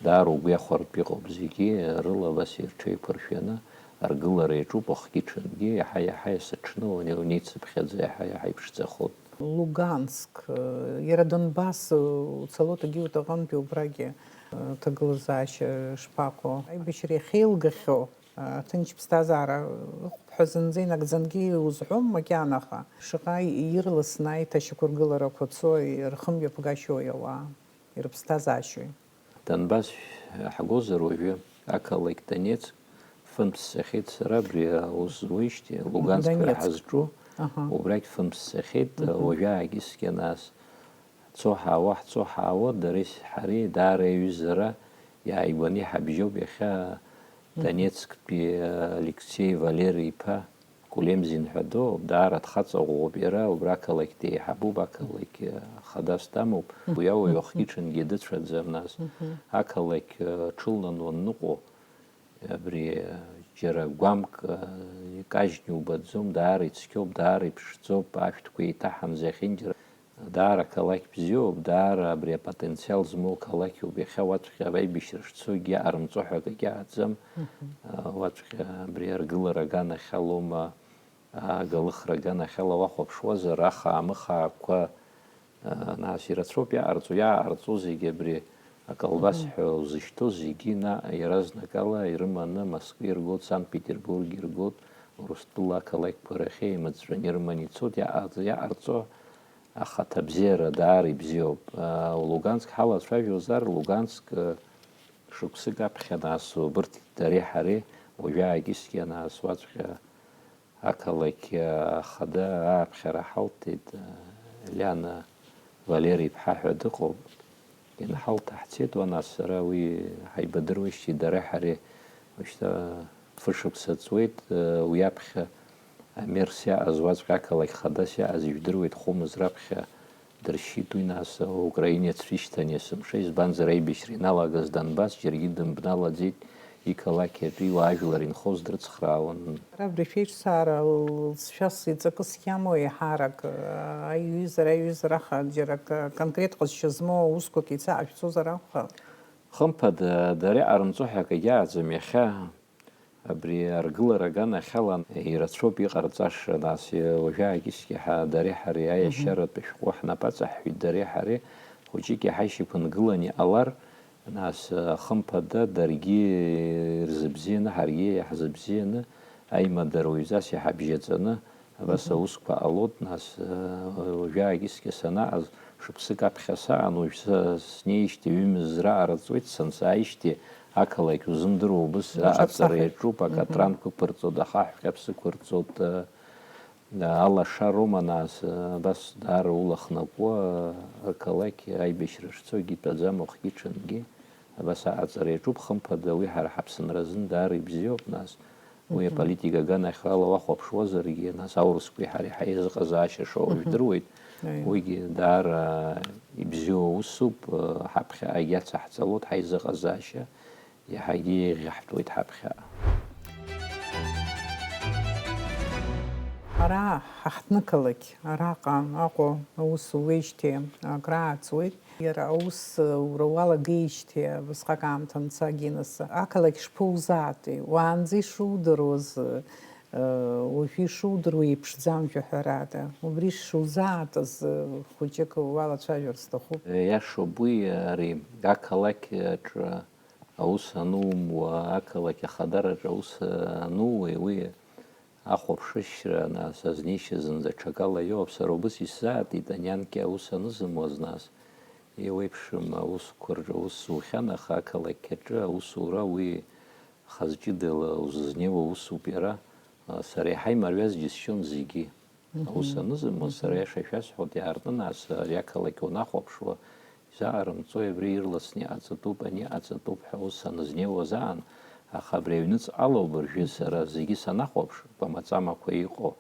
даара угәы иахәартә иҟоуп, зегьы рыла абас ирҽеиқәыршәаны аргылара иаҿуп, уахгьы-ҽынгьы, иаҳа-иаҳа есыҽны унеицыԥхьаӡа, иаҳа-иаҳа иԥшӡахоит. Луганск, иара Донбасс, уцалоит, егьи уҭахынтәи убрагьы, ҭагылазаашьа шԥаҟоу? Аибашьра иахьеилгахьоу, ҭынч ԥсҭазаара ыҟоуп ҳәа зынӡа инагӡангьы иузҳәом макьана, аха шаҟа ирласны аиҭашьақәыргыларақәа цо, ирхымҩаԥгашьои ауаа, ирыԥсҭазаашьои? Донбасс ҳгозар уажәы, ақалақь Донецк, фынтә сцахьеит сара, абри аус зуеижьҭеи, Луганск ҳәа Донецк. Ҳазҿу, аҳа, убрагь фынтә сцахьеит, мгм, уажәаагьы сгьы нас. Ҳцо ҳаауа, ҳцо ҳаауа, дареи ҳареи даара аиҩызара иааигәаны иҳабжьоуп иахьа, мгм, Донецктәи Алексеи Валери-иԥа. Кулемзин ҳәа доуп, даара дхаҵа ӷәӷәоуп иара, убра ақалақь деиҳабуп, ақалақь, э, хадас дамоуп. Уи ауаҩ уахгьы-ҽынгьы дыцәаӡам, нас. Ақалақь, э, ҽылнан уанныҟәо, абри, э, џьара гәамк, э, икажьны иубаӡом, даара ицқьоуп, даара иԥшӡоуп, ашәҭқәа еиҭаҳам зехьынџьара. Даара қалақь бзиоуп, даара абри апотенциал змоу қалақьуп. Иахьа уаҵәҟьа аибашьра шцогьы иаҟарымҵо ҳәа акагьы ааӡам. Мгм. А, уаҵәҟьа абри аргылара аганахьалоума, агалыхра аганахьала уахәаԥшуазар, ахаа-мыхаақәа, а, нас ирацәоуп иаҟарҵо, иааҟарҵо зегьы абри аколбас, мгм, ҳәа узышьҭоу зегьы наҟ иаразнакала ирыманы Москва иргоит, Санкт-Петербург иргоит, Урыстәыла ақалақьқәа рахь еимыҵәҵәаны ирыманы ицоит, иаҟарҵо, иаҟарҵо Ахаҭабзиара даара ибзиоуп. Луганск ҳалацәажәозар, Луганск, шықәсык аԥхьа нас убырҭ дареи ҳареи уажәы ааигьы сгьы анаас уаҵәҟьа ақалақь ахада ааԥхьара ҳалҭеит, Лиана Валери-иԥҳа ҳәа дыҟоуп. Инҳалҭа ҳцеит, уа нас сара уи ҳаибадыруеижьҭеи дареи ҳареи уажәшьҭа фышықәса ҵуеит, уи аԥхьа Амерс иаҟаз уаҵәҟьа ақалақь хадас иаҟаз ижәдыруеит, хәымз раԥхьа дыршьит уи, нас украинеццәа ишьҭан есымша, избанзар аибашьра иналагаз Донбасс џьаргьы дымбналаӡеит, иқалақь атәы иуаажәлар инхоз дрыцхраауан. Ара абри шәеиҿцаара лҵшәас иҵакы схьамоу еиҳарак, аиҩызара, аиҩызараха џьара к-, конкрет ҟазшьа змоу аусқәак еицаҟашәҵозар акәхап? Хымԥада, дара иҟарымҵо ҳәа акагьы ааӡам иахьа. Абри аргылара аганахьала ирацәоуп иҟарҵаша, нас, уажәаагьы сгьы ҳа дареи ҳареи, мгм, аиашьаратә шәҟәы ҳнапы аҵаҳҳәеит, дареи ҳареи хәыҷык иаҳа ишьақәынгыланы иҟалар, нас, хымԥада, даргьы ирзыбзианы, ҳаргьы иаҳзыбзианы, аимадара уаҩҵас иҳабжьаҵаны, Абас аусқәа ҟалоит, нас, уажәаагьы цқьа санааз, шықәсык аԥхьа саан, уажә са снеижьҭеи ҩымз раара ҵуеит, сансааижьҭеи ақалақь узымдыруа убыс аҟаҵара иаҿуп, акатранқәа ықәырҵоит, ахаҳә ҟьаԥс ықәырҵоит, алашароума, нас, абас даара улахнакуа, ақалақь аибашьра шцогьы итәаӡам уахгьы-ҽынгьы, абас аҟаҵара иаҿуп, хымԥада, уи ҳара ҳаԥсынразын даара ибзиоуп, нас. Уи аполитика аганахьала уахәаԥшуазаргьы, нас аурысқәеи ҳареи ҳаизыҟазаашьа шоуа жәдыруеит. Уигьы даара ибзиоу усуп, ҳаԥхьаҟагьы ацаҳҵалоит ҳаизыҟазаашьа, иаҳагьы еиӷьаҳтәуеит ҳаԥхьаҟа. Ара ҳаҳҭнықалақь, араҟа Аҟәа аус улеижьҭеи акрааҵуеит. Иара аус ура уалагеижьҭеи абасҟак аамҭа анца Гинас ақалақь шԥоузаатәеи? Уаанӡа ишудыруаз, уажәы ишудыруа еиԥшӡам жәаҳәарада. Убри шузаатыз хәыҷык уалацәажәар сҭахуп. Иашоуп уи, ари ақалақь аҿы аус анумуа, ақалақь ахадараҿы аус анууеи, уи Ахәаԥшышьра, нас, азнеишьа зынӡа ҽакала иоуп, сара убыс исзаатит, анианкьа аус анызымуаз, нас, еиуеиԥшым аусқәа рҿы аус зухьан, аха ақалақь аҿы аусура уи хаз ҷыдала узызнеиуа усуп иара, сара иаҳа имариаз џьысшьон зегьы. Аус анызымуаз, сара аиаша шәасҳәоит, иаартны, нас, ари ақалақь уанахәаԥшуа, изаҟарымҵои, абри ирласны иҟаҵатәуп, ани иҟаҵатәуп ҳәа аус анызнеиуаз аан, аха абри аҩныҵҟала убыржәы сара зегьы санахәаԥш, кәамаҵамақәа иҟоу,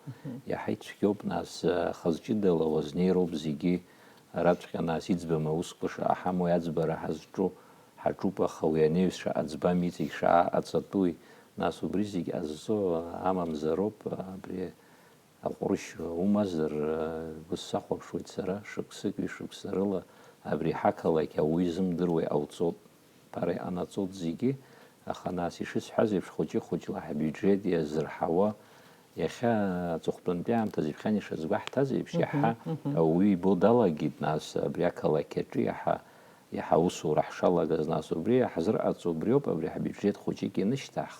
иаҳа ицәгьоуп, нас, хаз ҷыдала уазнеироуп зегьы, араҵәҟьа, нас, иӡбам аусқәа шаҟа ҳамоу, аӡбара ҳазҿу ҳаҿуп, аха уи анаҩс шаҟа ӡбам, иҵегь шаҟа ҟаҵатәуи, нас, убри зегь ҟазҵо амамзароуп, абри Аҟәрышь умазар, ус сахәаԥшуеит сара, шықәсыки шықәса рыла абри ҳақалақь ауаҩы изымдыруа иҟауҵоит, ԥара иҟанаҵоит зегьы, аха нас ишысҳәаз еиԥш, хәыҷы-хәыҷла ҳбиуџьет иазырҳауа, иахьа аҵыхәтәантәи аамҭазы ԥхьан ишазгәаҳҭаз еиԥш, иаҳа ауаҩы ибо далагеит, нас абри ақалақь аҿы иаҳа, иаҳа аусура ҳшалагаз, нас убри ҳазырҟаҵо убриоуп, абри ҳбиуџьет хәыҷык ианышьҭаҳх,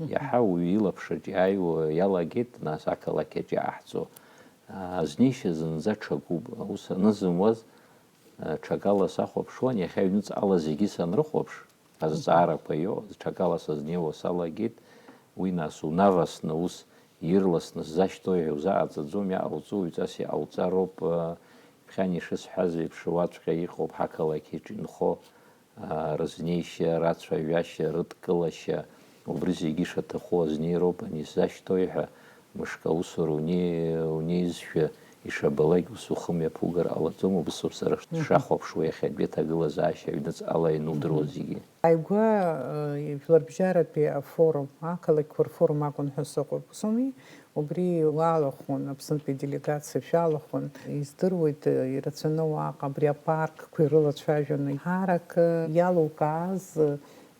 Иаҳа уаҩы илаԥш аҿы иааиуа иалагеит, нас ақалақь аҿы иаҳҵо азнеишьа зынӡа ҽакуп. Аус анызымуаз ҽакала сахәаԥшуан, иахьа аҩныҵҟала зегьы санрыхәаԥш, азҵаарақәа иоуаз, ҽакала сазнеиуа салагеит, уи нас унавасны ус ирласны сзашьҭоу ҳәа узаҟаҵаӡом, иаҟауҵо уаҩҵас иҟауҵароуп, ԥхьан ишысҳәаз еиԥш, уаҵәҟьа иҟоуп ҳақалақь аҿы инхо, рызнеишьа, рацәажәашьа, рыдкылашьа, убри зегьы ишаҭаху азнеироуп, ани сзашьҭои ҳәа, мышк аусура унеи-, унеизшәа ишабалак, ус ухы мҩаԥугар ҟалаӡом, убысоуп сара сшахәаԥшуа иахьатәи аҭагылазаашьа аҩныҵҟала ианудыруа зегьы. Ааигәа, э, жәларбжьаратәи афорум, ақалақьқәа рфорум акәын ҳәа сыҟоуп, ус ауми? Убри уалахәын, Аԥснытәи делегациа шәалахәын, издыруеит, ирацәаны уаҟа абри апаркқәа ирылацәажәаны, ҳарак иалукааз,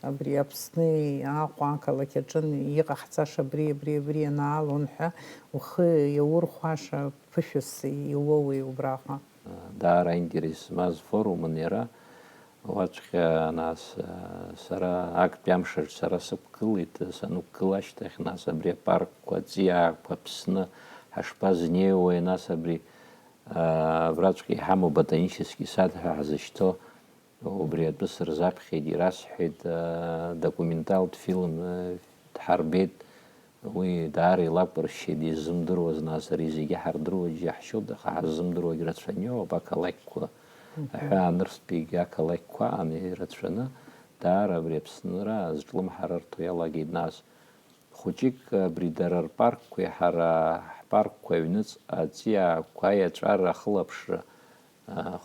абри Аԥсни Аҟәа ақалақь аҿы иҟаҳҵаша абри, абри, абри анаалон ҳәа ухы иаурхәаша ԥышәас иуоуи убраҟа? Даара аинтерес змаз форумын иара. Уаҵәҟьа, нас, сара актәи амш аҿы сара сықәгылеит, санықәгыла ашьҭахь, нас, абри апаркқәа, аҵиаақәа, Аԥсны ҳашԥазнеиуеи, нас, абри, а, абраҵәҟьа иҳамоу ботанический сад ҳәа ҳзышьҭоу, убри атәы сырзаԥхьеит, ирасҳәеит, а, документалтә фильм, а, дҳарбеит, Уи даара илакәыршьеит, изымдыруаз, нас, ари зегьы ҳардыруа џьаҳшьоит, аха ҳаззымдыруагь рацәаны иоуп, ақалақьқәа, аҳәаанырцәтәигьы ақалақьқәа аан ирацәаны, даара абри Аԥсынра азҿлымҳарарҭоу иалагеит, нас, хәыҷык абри дара рпаркқәеи ҳара ҳпаркқәа аҩныҵҟа аҵиаақәа аиаҵәара ахылаԥшра,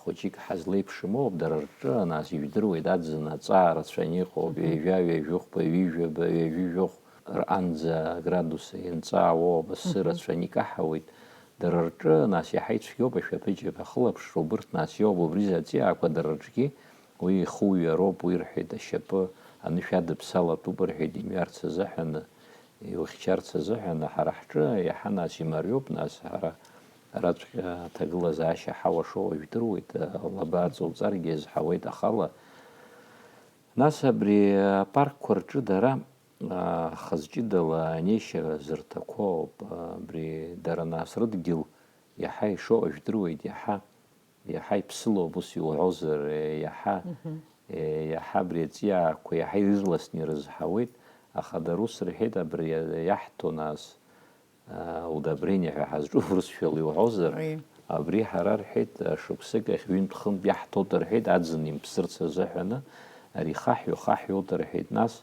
Хәыҷык ҳазлеиԥшым оуп, дара рҿы, нас, ижәдыруеит, аӡын аҵаа рацәаны иҟоуп, ҩажәа, ҩажәихәба, ҩажәаба, ҩажәижәохә рҟанӡа аградус ианҵаауоуп, асы рацәаны икаҳауеит. Дара рҿы, нас, иаҳа ицәгьоуп ашәаԥыџьаԥ ахылаԥшра, убырҭ, нас, иоуп, убри заҵиаақәа дара рҿгьы уи ихуҩароуп, уи рҳәеит, ашьапы анышә адыԥсалатәуп, рҳәеит, имҩарц азыҳәаны. Иухьчарц азыҳәан ҳара ҳҿы иаҳа нас имариоуп, нас ҳара араҵәҟьа аҭагылазаашьа ҳауашо уажә дыруеит, лаба аҵоуҵаргьы иазҳауеит ахала. Нас абри апаркқәа рҿы дара Хазҷыдала анеишьа зырҭақәоуп, абри дара нас рыдгьыл иаҳа ишоу жәдыруеит, иаҳа, иаҳа иԥсылоуп, ус иуҳәозар, иаҳа, Мгм. иаҳа абри аҵиаақәа иаҳа ирласны ирызҳауеит, аха дара ус рҳәеит, абри иаҳҭо нас, удобрение ҳәа ҳазҿу урысшәала иуҳәозар, Уи. Абри ҳара рҳәеит, шықәсык ахь ҩынтә-хынтә иаҳҭоит рҳәеит, аӡын имԥсырц азыҳәаны, ари ихаҳҩо, хаҳҩоит рҳәеит, нас,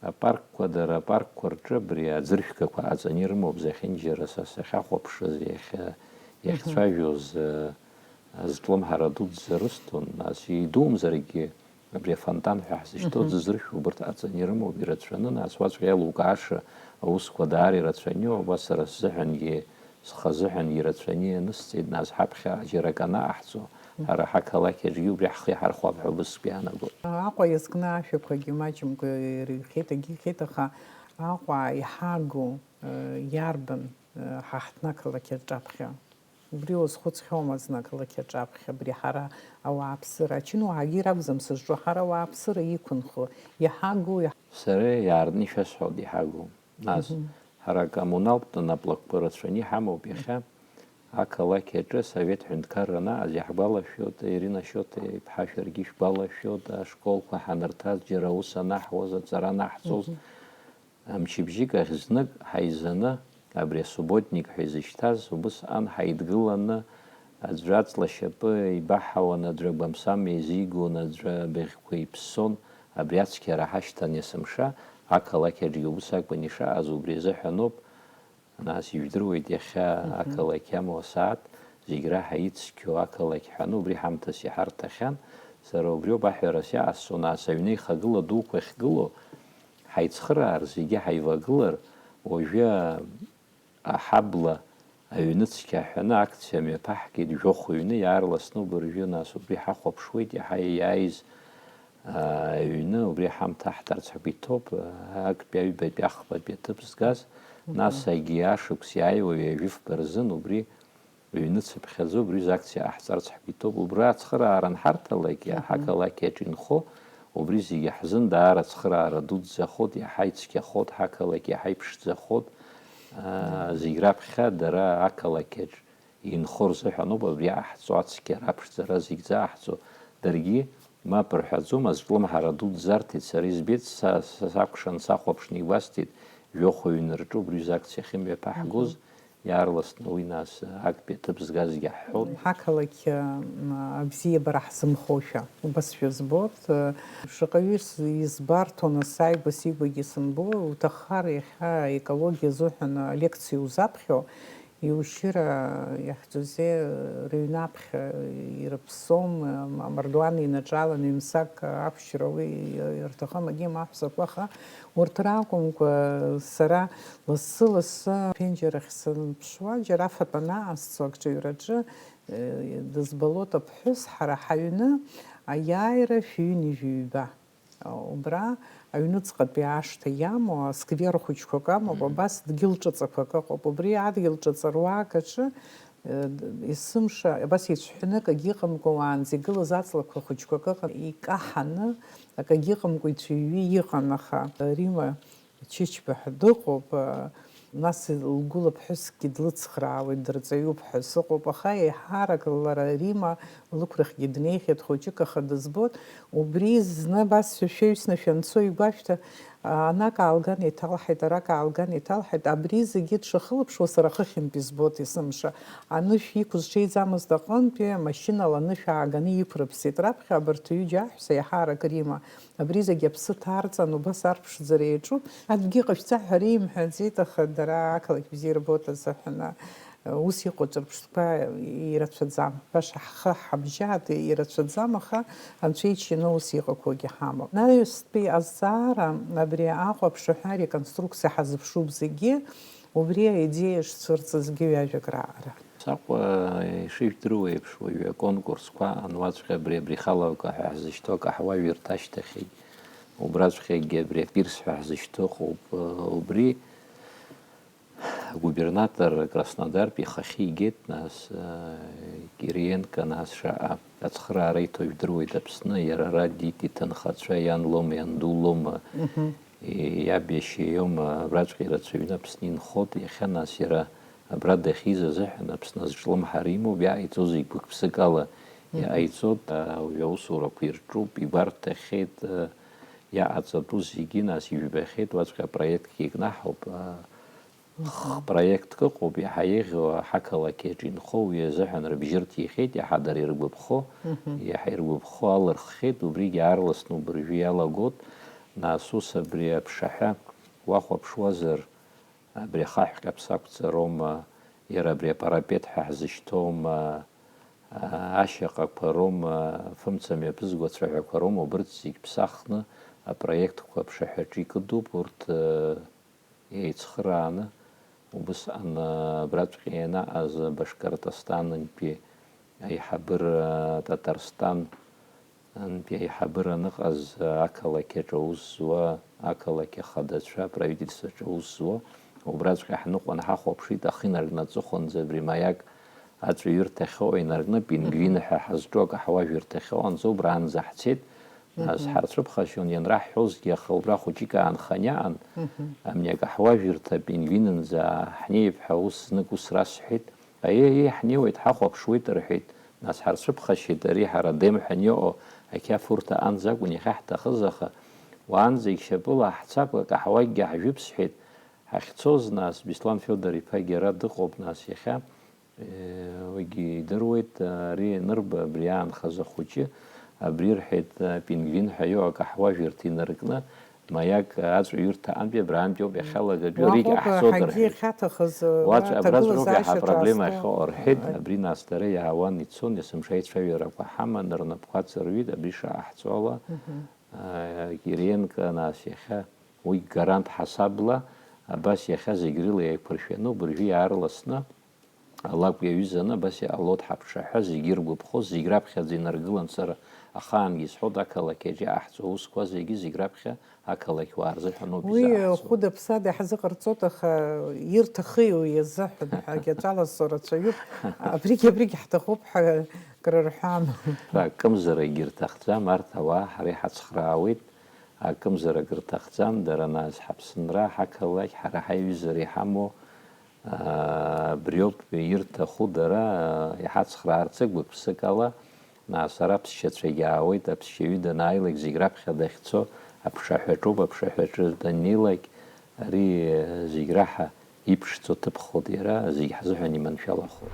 апаркқәа, дара апаркқәа рҿы абри аӡыршәгақәа ҟаҵаны ирымоуп, зехьынџьара са сахьахәаԥшыз, иахьа-, Мгм. иахьцәажәоз, э, азҿлымҳара дуӡӡа рысҭон, нас идумзаргьы, абри афонтан ҳәа ҳзышьҭоу Мгм. ӡызрышә убырҭ ҟаҵаны ирымоуп, ирацәаны, нас уаҵәҟьа еилукааша аусқәа даара ирацәаҩуп, уа сара сзыҳәангьы, схазыҳәангьы ирацәаны ианысҵеит, нас ҳаԥхьа џьара акы анаҟаҳҵо, Мгм. ҳара ҳақалақь аҿгьы убри ҳхы иҳархәап ҳәа убысгьы иаанагоит. Аҟәа иазкны ашәақәагьы маҷымкәа ирыҩхьеит, агьыхьеит, аха Аҟәа иҳагу, э, иарбан, э, ҳа ҳҭнақалақь аҿаԥхьа? Убри уазхәыцхьоума, зны ақалақь аҿаԥхьа абри ҳара ауааԥсыра, ачынуаагьы ракәӡам сызҿу, ҳара ауааԥсыра иқәынхо, иҳагу, иҳ- Сара иаартны ишәасҳәоит иҳагу. Нас, Мгм. ҳара акоммуналтә наплакқәа рацәаны иҳамоуп иахьа. Ақалақь аҿы асовет ҳәынҭқарра анаҟаз иаҳгәалашәоит, Ирина Шьоҭа иԥҳа шәаргьы ишәгәалашәоит, ашколқәа ҳанырҭаз, џьара аус анаҳуаз, аҵара анаҳҵоз. Мгм. Мчыбжьык ахь знык ҳаизаны, абри асубботник ҳәа изышьҭаз, убысҟан ҳаидгыланы, аӡәы аҵла шьапы ибаҳауан, аӡәы агәамсам еизигон, аӡәы абыӷьқәа иԥссон, абри ацқьара ҳашьҭан есымша, ақалақь аҿгьы убыс акәын ишаҟаз, убри азыҳәаноуп, нас ижәдыруеит иахьа Мгм. ақалақь амоу асааҭ, зегь раҳа ицқьоу ақалақь ҳәаны убри ҳамҭас иҳарҭахьан, сара убриоуп аҳәара сиаҟасҵо, нас аҩны ихагыла дуқәа ахьгылоу, ҳаицхыраар, зегьы ҳаивагылар, уажәы аҳабла аҩныцқьа ҳәаны акциа мҩаԥаҳгеит, жәохә ҩны иаарласны убыржәы, нас убри ҳахәаԥшуеит, иаҳа иааиз, аа, аҩны, убри ҳамҭа ҳҭарц ҳгәы иҭоуп, аа, актәи аҩбатәи ахԥатәи аҭыԥ згаз, Мгм. нас агьи ашықәс иааиуа ҩажәифба рзын убри Ҩныцыԥхьаӡа убри акциа ҟаҳҵарц ҳгәы иҭоуп. Убра ацхыраара анҳарҭалак, Мгм. ҳақалақь аҿы инхо, убри зегьы ҳзын даара ацхыраара дуӡӡахоит, иаҳа ицқьахоит, ҳақалақь иаҳа иԥшӡахоит. Аа, Мгм. зегь раԥхьа дара ақалақь аҿы инхо рзыҳәаноуп абри иҟаҳҵо ацқьа раԥшӡара зегь заҟаҳҵо. Даргьы мап рҳәаӡом, азҿлымҳара дуӡӡа арҭеит, сара избеит, са, са сакәшан, сахәаԥшны игәасҭеит, жәохә ҩны рҿы убри акциа ахьымҩаԥаҳгоз, Мгм. Иаарласны уи нас актәи аҭыԥ згазгьы ҳҳәон. Ҳақалақь, м, абзиабара ҳзынхошәа, убасшәа збоит. Шаҟаҩы с-, избарҭо, нас сааигәа сигәагьы сымбо, уҭаххар иахьа аекологиа азыҳәан алекциа узаԥхьо, иушьыра иахьӡузеи рыҩны аԥхьа ирыԥсом, м-, амардуан инаҿалан ҩымсак аԥшьра уи ирҭахым, агьама аҳәсақәа, аха Урҭ ракәымкәа, сара лассы-лассы аԥенџьыр ахь санԥшуа, џьара афатә анаҟасҵо акҿаҩраҿы, э, дызбалоит аԥҳәыс, ҳара ҳаҩны аиааира шәҩынҩажәи ҩба. Убра аҩныҵҟатәи ашҭа иамоу асквер хәыҷқәак амоуп, Мгм. абас дгьыл ҿыҵақәак ыҟоуп. Убри адгьыл ҿыҵа руак аҿы Есымша, абас ицәҳәны акагьы ыҟамкәа уаанӡа игылаз аҵлақәа хәыҷқәак ыҟан, икаҳаны, акагьы ыҟамкәа ицәыҩҩы иҟан, аха Рима Чычба ҳәа дыҟоуп, нас лгәыла ԥҳәысгьы длыцхраауеит, дырҵаҩуп ҳәа сыҟоуп, аха еиҳарак лара Рима лықәрахьгьы днеихьеит, хәыҷык аха дызбоит, убри зны абас шәа шәеҩсны шәанцо игәашәҭа, Анак аалган еиҭалҳаит, арак аалган еиҭалҳаит, абри зегьы дшахылаԥшуа сара хыхьынтә избоит есымша. Анышә иқәыз ҽеиӡамызт аҟынтәи, машьынала анышә ааганы иқәрыԥсеит. Раԥхьа абарҭ ҩыџьа аҳәса иаҳарак Рима. Абри зегьы аԥсы ҭарҵан, убас арԥшӡара иаҿуп. Аӡәгьы ҟашәҵа ҳәа римҳәаӡеит, аха дара ақалақь бзиа рбоит азыҳәан. Ус иҟоу ҿырԥштәқәа ирацәаӡам. Баша ҳхы ҳабжьаатәи ирацәаӡам, аха Анцәа иччаны ус иҟақәоугьы ҳамоуп. Анаҩстәи азҵаара, абри Аҟәа аԥшаҳәа ареконструкциа ҳазыԥшуп зегьы, убри аидеиа шцәырҵызгьы ҩажәак раҟара. Саҟәа ишыжәдыруа еиԥш, уаҩы аконкурсқәа аан уаҵәҟьа абри абрихаловка ҳәа ҳзышьҭоу акаҳуажәырҭа ашьҭахьгьы, убраҵәҟьагьы абри апирс ҳәа ҳзышьҭоу ыҟоуп, убри Агубернатор Краснодартә ихахьы игеит, нас, э, Кириенко, нас шаҟа ацхыраара иҭо жәдыруеит Аԥсны, иара ара диит иҭынхацәа, иан лоума, ианду лоума, Мгм. иаб иашьа иоума, абраҵәҟьа ирацәаҩны Аԥсны инхоит, иахьа нас иара абра дахьиз азыҳәан Аԥсны азҿлымҳара имоуп, иааиҵо зегь гәык-ԥсык ала иҟаиҵоит, уи аусурақәа ирҿуп, игәарҭахьеит, иҟаҵатәу зегьы нас ижәбахьеит, уаҵәҟьа апроектгьы икнаҳауп. Хк-проектк ыҟоуп, иаҳа еиӷьу ҳақалақь аҿы инхо, уи азыҳәан рыбжьы рҭихьеит, иаҳа дара иргәаԥхо, Мгм. иаҳа иргәаԥхо алырххьеит, убригьы аарласны убыржәы иалагоит. Нас ус абри аԥшаҳәа уахәаԥшуазар, абри ахаҳә ҟьаԥс ақәҵароума, иара абри апарапет ҳәа ҳзышьҭоума, а, ашьаҟақәа роума, фымца мҩаԥызго ацәаҳәақәа роума, убырҭ зегь ԥсахны апроектқәа аԥшаҳәаҿы икыдуп, урҭ, э, еицхырааны, убысҟан, абраҵәҟьа ианаҟаз Башкортостанынтәи аиҳабыра, Татарстанынтәи аиҳабыра аныҟаз, ақалақь аҿы аус зуа, ақалақь ахадацәа, аправительстваҿы аус зуа, убраҵәҟьа ҳныҟәан ҳахәаԥшит, ахы инаркны аҵыхәанӡа абри маиак аҵәаҩырҭахьоу инаркны, Пингвин ҳәа ҳазҿу акаҳуажәырҭахьоу анҵоуп, раанӡа ҳцеит. Нас Мгм. ҳарцәыԥхашьон, ианраҳҳәозгьы, аха убра хәыҷык аанханы иаан, Мгм. амни акаҳуажәырҭа Пингвинынӡа ҳнеип ҳәа ус знык ус расҳәеит. Аиеи, аиеи, ҳнеиуеит, ҳахәаԥшуеит, рҳәеит. Нас ҳарцәыԥхашьеит, ари ҳара Демҳәан иҟоу ақьафурҭа анӡа акәын иахьаҳҭахыз, аха уаанӡагь шьапыла ҳцап, акаҳуакгьы ҳжәып сҳәеит. Ҳахьцоз, нас, Беслан Федор-иԥагьы ара дыҟоуп, нас, иахьа. Уигьы идыруеит, ари анырба, абри иаанхаз ахәыҷы, абри рҳәеит, Пингвин ҳәа иоуа акаҳуажәырҭа инаркны, маиак аҵәаҩырҭа антәи абраантәи ауп иахьалагатәу, Уаҟа ригь ауп, ҟаҳҵоит ҳаргьы рҳәеит. Иахьаҭахыз, Уаҵәы уа абраҵәҟьоуп иаҳа аҭагылазаашьа апроблема ҿаасҭоуп. Ахьыҟоу рҳәеит, абри нас дара иаауан ицон, есымша ицәажәарақәа ҳаман, рнапқәа аҵарҩит, абри шаҟа ҳҵо ала, Мгм. а, Кириенко нас иахьа уи гарант ҳасабла, абас иахьа зегь рыла еиқәыршәаны, убыржәы иаарласны, алакә иаҩызаны абас иҟалоит ҳаԥшаҳәа, зегьы иргәаԥхо, зегь раԥхьаӡа инаргылан, сара ахаангьы исҳәоит, ақалақь аҿы иҟаҳҵо аусқәа зегьы, зегь раԥхьа ақалақь уаа рзыҳәан ауп Уи изаҳҵо. Хәыда-ԥсада иҳазыҟарҵоит, аха ирҭахи уи азыҳәан ҳәагьы аҿалазҵо рацәаҩуп. Абригь, абригь ҳҭахуп ҳәа акры рҳәам. Акымзаракгьы рҭахӡам, арҭ ауаа ҳара иҳацхраауеит, акымзарак рҭахӡам, дара нас ҳаԥсынра, ҳақалақь, ҳара ҳаиҩызара иҳамоу, Абриоуп ирҭаху дара, иҳацхраарц гәык-ԥсык ала, нас ара аԥсшьацәагьы аауеит, аԥсшьаҩы данааилак зегь раԥхьа дахьцо аԥшаҳәаҿоуп, аԥшаҳәаҿы даннеилак ари зегь раҳа иԥшӡоу ҭыԥхоит иара, зегь ҳзыҳәан иманшәалахоит.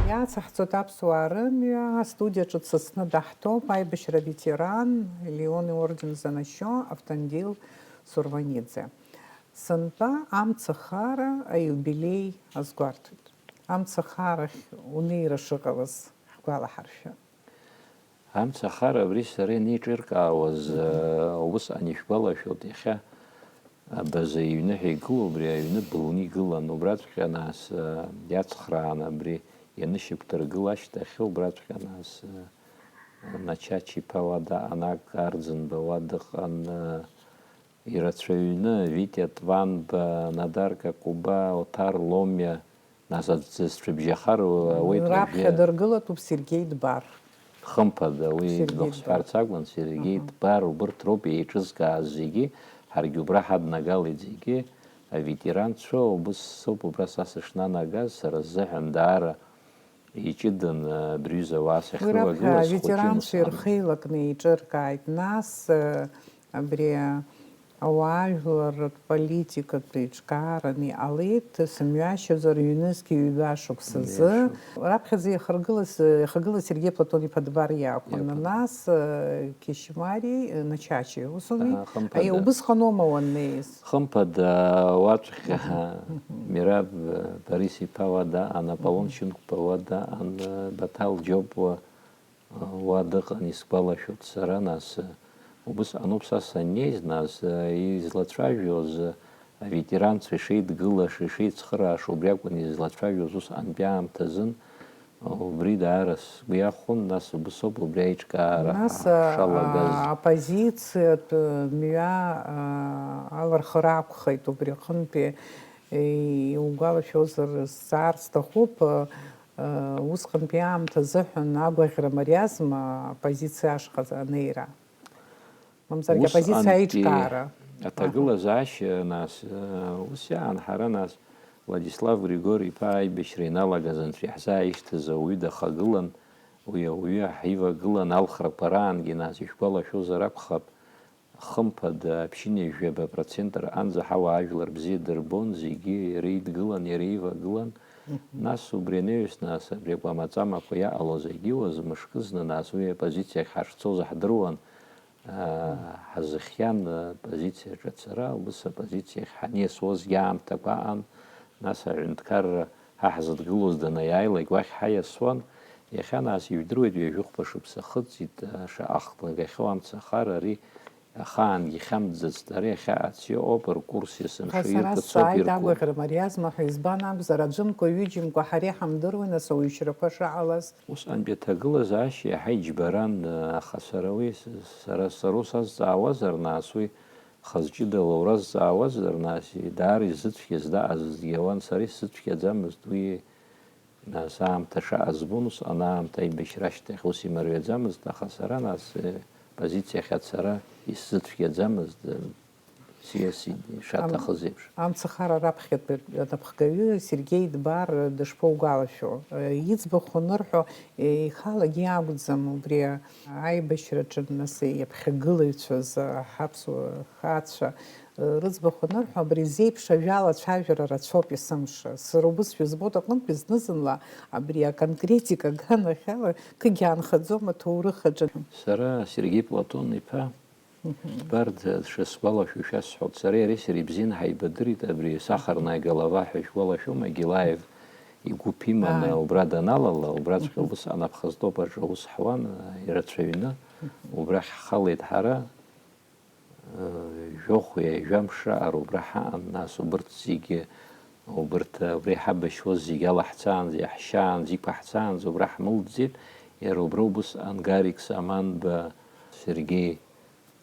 Иаацаҳҵоит аԥсуаа рымҩа, астудиаҿы дсасны даҳҭоуп аибашьра ветеран, Леон иорден занашьо Автандил Сурваниӡе. Сынтәа амцахара аиубилеи азгәарҭоит. Амцахарахь унеира шыҟалаз ҳгәалаҳаршәа. Амцахара абри сара инеиҿыркаауаз, э, усҟан ишәгәалашәоит, иахьа абаза иҩны ҳәа игылоу, убри аҩны былны игылан, убраҵәҟьа нас, э, иацхраан абри ианышьақәдыргыл ашьҭахь, убраҵәҟьа нас, э, Начачи-иԥа уа даҟан, Ак Арӡынба уа дыҟан, э, Ирацәаҩны, Витиа Тҟәанба, Надар Какәба, Оҭар Ломиа, нас аӡә дзысцәыбжьахар ауеит. Раԥхьа рыбжьа дыргылатәуп Сергеи Дбар. Хымԥада, уи Сергеи Дбар. Дыхсҳәарц акәын, Сергеи Мгм. Дбар убырҭ роуп еиҿызкааз зегьы, ҳаргьы убра ҳаднагалеит зегьы, аветеранцәа, убыс соуп убра са сышнанагаз, сара сзыҳәан даара Иҷыдан абри аҩыза ауаа Уи раԥхьа сахьрывагылаз, схәыҷын аветеранцәа усҟан. Ирхеилакны еиҿыркааит, нас, э, абри ауаажәларратә политикатә еиҿкаараны иҟалеит, сымҩашьозар, ҩнызқьи ҩба шықәсазы. Мҩашьо. Раԥхьаӡа иахагылаз, иахагылаз Сергеи Платон-иԥа Дбар иакәын. Иакәын. Нас, э, Кьышьмари, э, Начачи, усуми? Аха, хымԥада. Аи, убысҟаноума уаннеиз? Хымԥада, уаҵәҟьа Мгм. Мираб, э, Борис-иԥа уа даан, Аполлон Мгм. Шьынқәба уа даан, э, Баҭал Џьопуа, э, уа дыҟан, исгәалашәоит сара, нас, э, убысҟаноуп са саннеиз, нас, э, излацәажәоз, э, аветеранцәа ишеидгылаша, ишеицхырааша убри акәын излацәажәоз усҟантәи аамҭазын. Убри даара сгәы иахәон, нас убыс ауп убри аиҿкаара Нас, ҳа-, а, ҳшалагаз. А, оппозициатә мҩа, а, алырхра акәхеит убри аҟынтәи, е, иугәалашәозар, сҵаар сҭахуп, а, а, усҟантәи аамҭа азыҳәан агәаӷьра мариазма аоппозициа ашҟа анеира? Мамзаргьы апозициа Усҟантәи аиҿкаара. Аҭагылазаашьа, нас, ус иаан ҳара, нас, Владислав Григори-иԥа аибашьра иналагаз анцәа иаҳзааишьҭыз ауаҩы дахагылан, уи ауаҩы ҳивагылан алхрақәа раангьы, нас, ишәгәалашәозар акәхап, хымԥада, ԥшьынҩажәаба процент рҟынӡа ҳауаажәлар бзиа дырбон, зегьы иара идгылан, иара ивагылан. Нас убри анаҩс, нас, абри акәамаҵамақәа иаҟало зегьы уаз мышкызны, нас, уи апозициахь ҳашцоз ҳдыруан. Ҳазыхиан апозициаҿы ацара, ус апозициахь ҳаниасуазгьы аамҭақәа аҟан, нас аҳәынҭқарра ҳа ҳзыдгылоз данаиааилак уахь ҳаиасуан, иахьа нас ижәдыруеит ҩажәихәба шықәса хыҵит, шаҟа хклагахьоу амцахара ари ахаангьы ихьамҵӡацт, ари ахьаҟац иҟоуп, ркурс есымша иркыцоуп, Сааит агәаӷьра мариазма ҳәа, избан акәзар, аӡәымкәа, ҩыџьамкәа ҳара иҳамдыруеи, нас, ауаҩшьрақәа шаҟалаз? Усҟантәи аҭагылазаашьа иаҳа иџьбаран, аха сара уи, сара, сара усазҵаауазар, нас уи хаз ҷыдала уразҵаауазар, нас даара исзыцәгьаз даҟазҭгьы ауан, сара исзыцәгьаӡамызт уи, нас аамҭа шаҟа збон, усҟан аамҭа аибашьра ашьҭахь ус имариаӡамызт, аха сара, нас, позициахь ацара исзыцәгьаӡамызт. Сиас ишаҭахыз еиԥш. Амцахара раԥхьатәи анапхгаҩы Сергеи Дбар дышԥоугәалашәо, иӡбахә анырҳәо, ихалагьы иакәӡам, убри аибашьраҿы, нас, иаԥхьагылаҩцәаз ҳаԥсуа хаацәа рыӡбахә анырҳәо, абри зеиԥш ажәала ацәажәара рацәоуп есымша. Сара убыс шәызбоит аҟынтәи зны-зынла абри аконкретика аганахьала кыгьы аанхаӡом аҭоурых аҿы. Сара Сергеи Платон-иԥа Дбар дшысгәалашәо шәасҳәоит. Сареи иареи сара ибзианы ҳаибадырит, абри сахарная голова ҳәа шәгәалашәома, Гилаев игәыԥ иманы Ааи. Убра даналала, убраҵәҟьа Мгм. Ус анапхазтәоуп аҿы аус ҳуан, ирацәаҩны, убрахь ҳхалеит ҳара, э, жәохәи жәамш раҟара убра ҳаҟан, нас убырҭ зегьы, убырҭ, убра иҳабашьуаз зегьы алаҳцаанӡа, иаҳшьаанӡа, иқәаҳцаанӡа убра ҳмылӡеит, иара убра убысҟан Гарик Саманба, Сергеи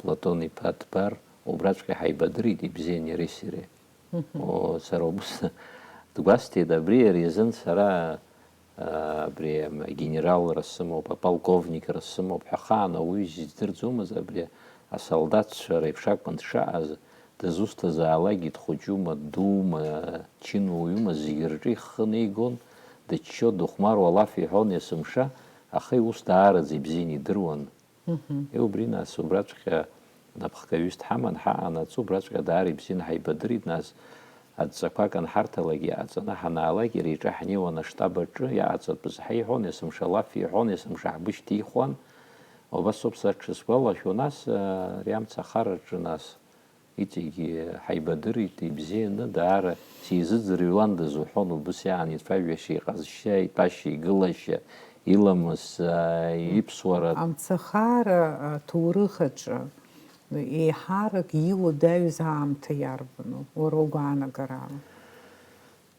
Платон-иԥа Дбар, убраҵәҟьа ҳаибадырит ибзиан иареи сареи. О, сара убыс дгәасҭеит, абри иара изын сара, а, абри агенералра сымоуп, аполковникра сымоуп ҳәа, ахаан ауаҩы издырӡомызт, абри асолдаҭцәа реиԥш акәын дшаҟаз, дызусҭазаалакгьы, дхәыҷума, ддуума, чынуаҩума, зегьы рҿы ихы неигон, дыччо, дыхәмаруа алаф иҳәон есымша, аха иус даараӡа ибзиан идыруан. Мгм. Е, убри нас, убраҵәҟьа напхгаҩыс дҳаман ҳаҟанаҵ, убраҵәҟьа даара ибзианы ҳаибадырит, нас, адҵақәак анҳарҭалак, иҟаҵаны ҳанаалак, иара иҿы ҳнеиуан аштаб аҿы, иҟаҵатәыз ҳаиҳәон, есымша алаф иҳәон, есымша ҳбышьҭихуан. Убас ауп сара дшысгәалашәо, нас, ари амца ахараҿы, нас, иҵегьы ҳаибадырит, ибзианы, даара сизыӡырҩуандаз уҳәон, убыс иаан ицәажәашьа, иҟазшьа, итәашьа, игылашьа, иламыс, аа, иԥсуара. Амцахара аҭоурых аҿы еиҳарак иуадаҩыз аамҭа иарбану, уара угәаанагарала?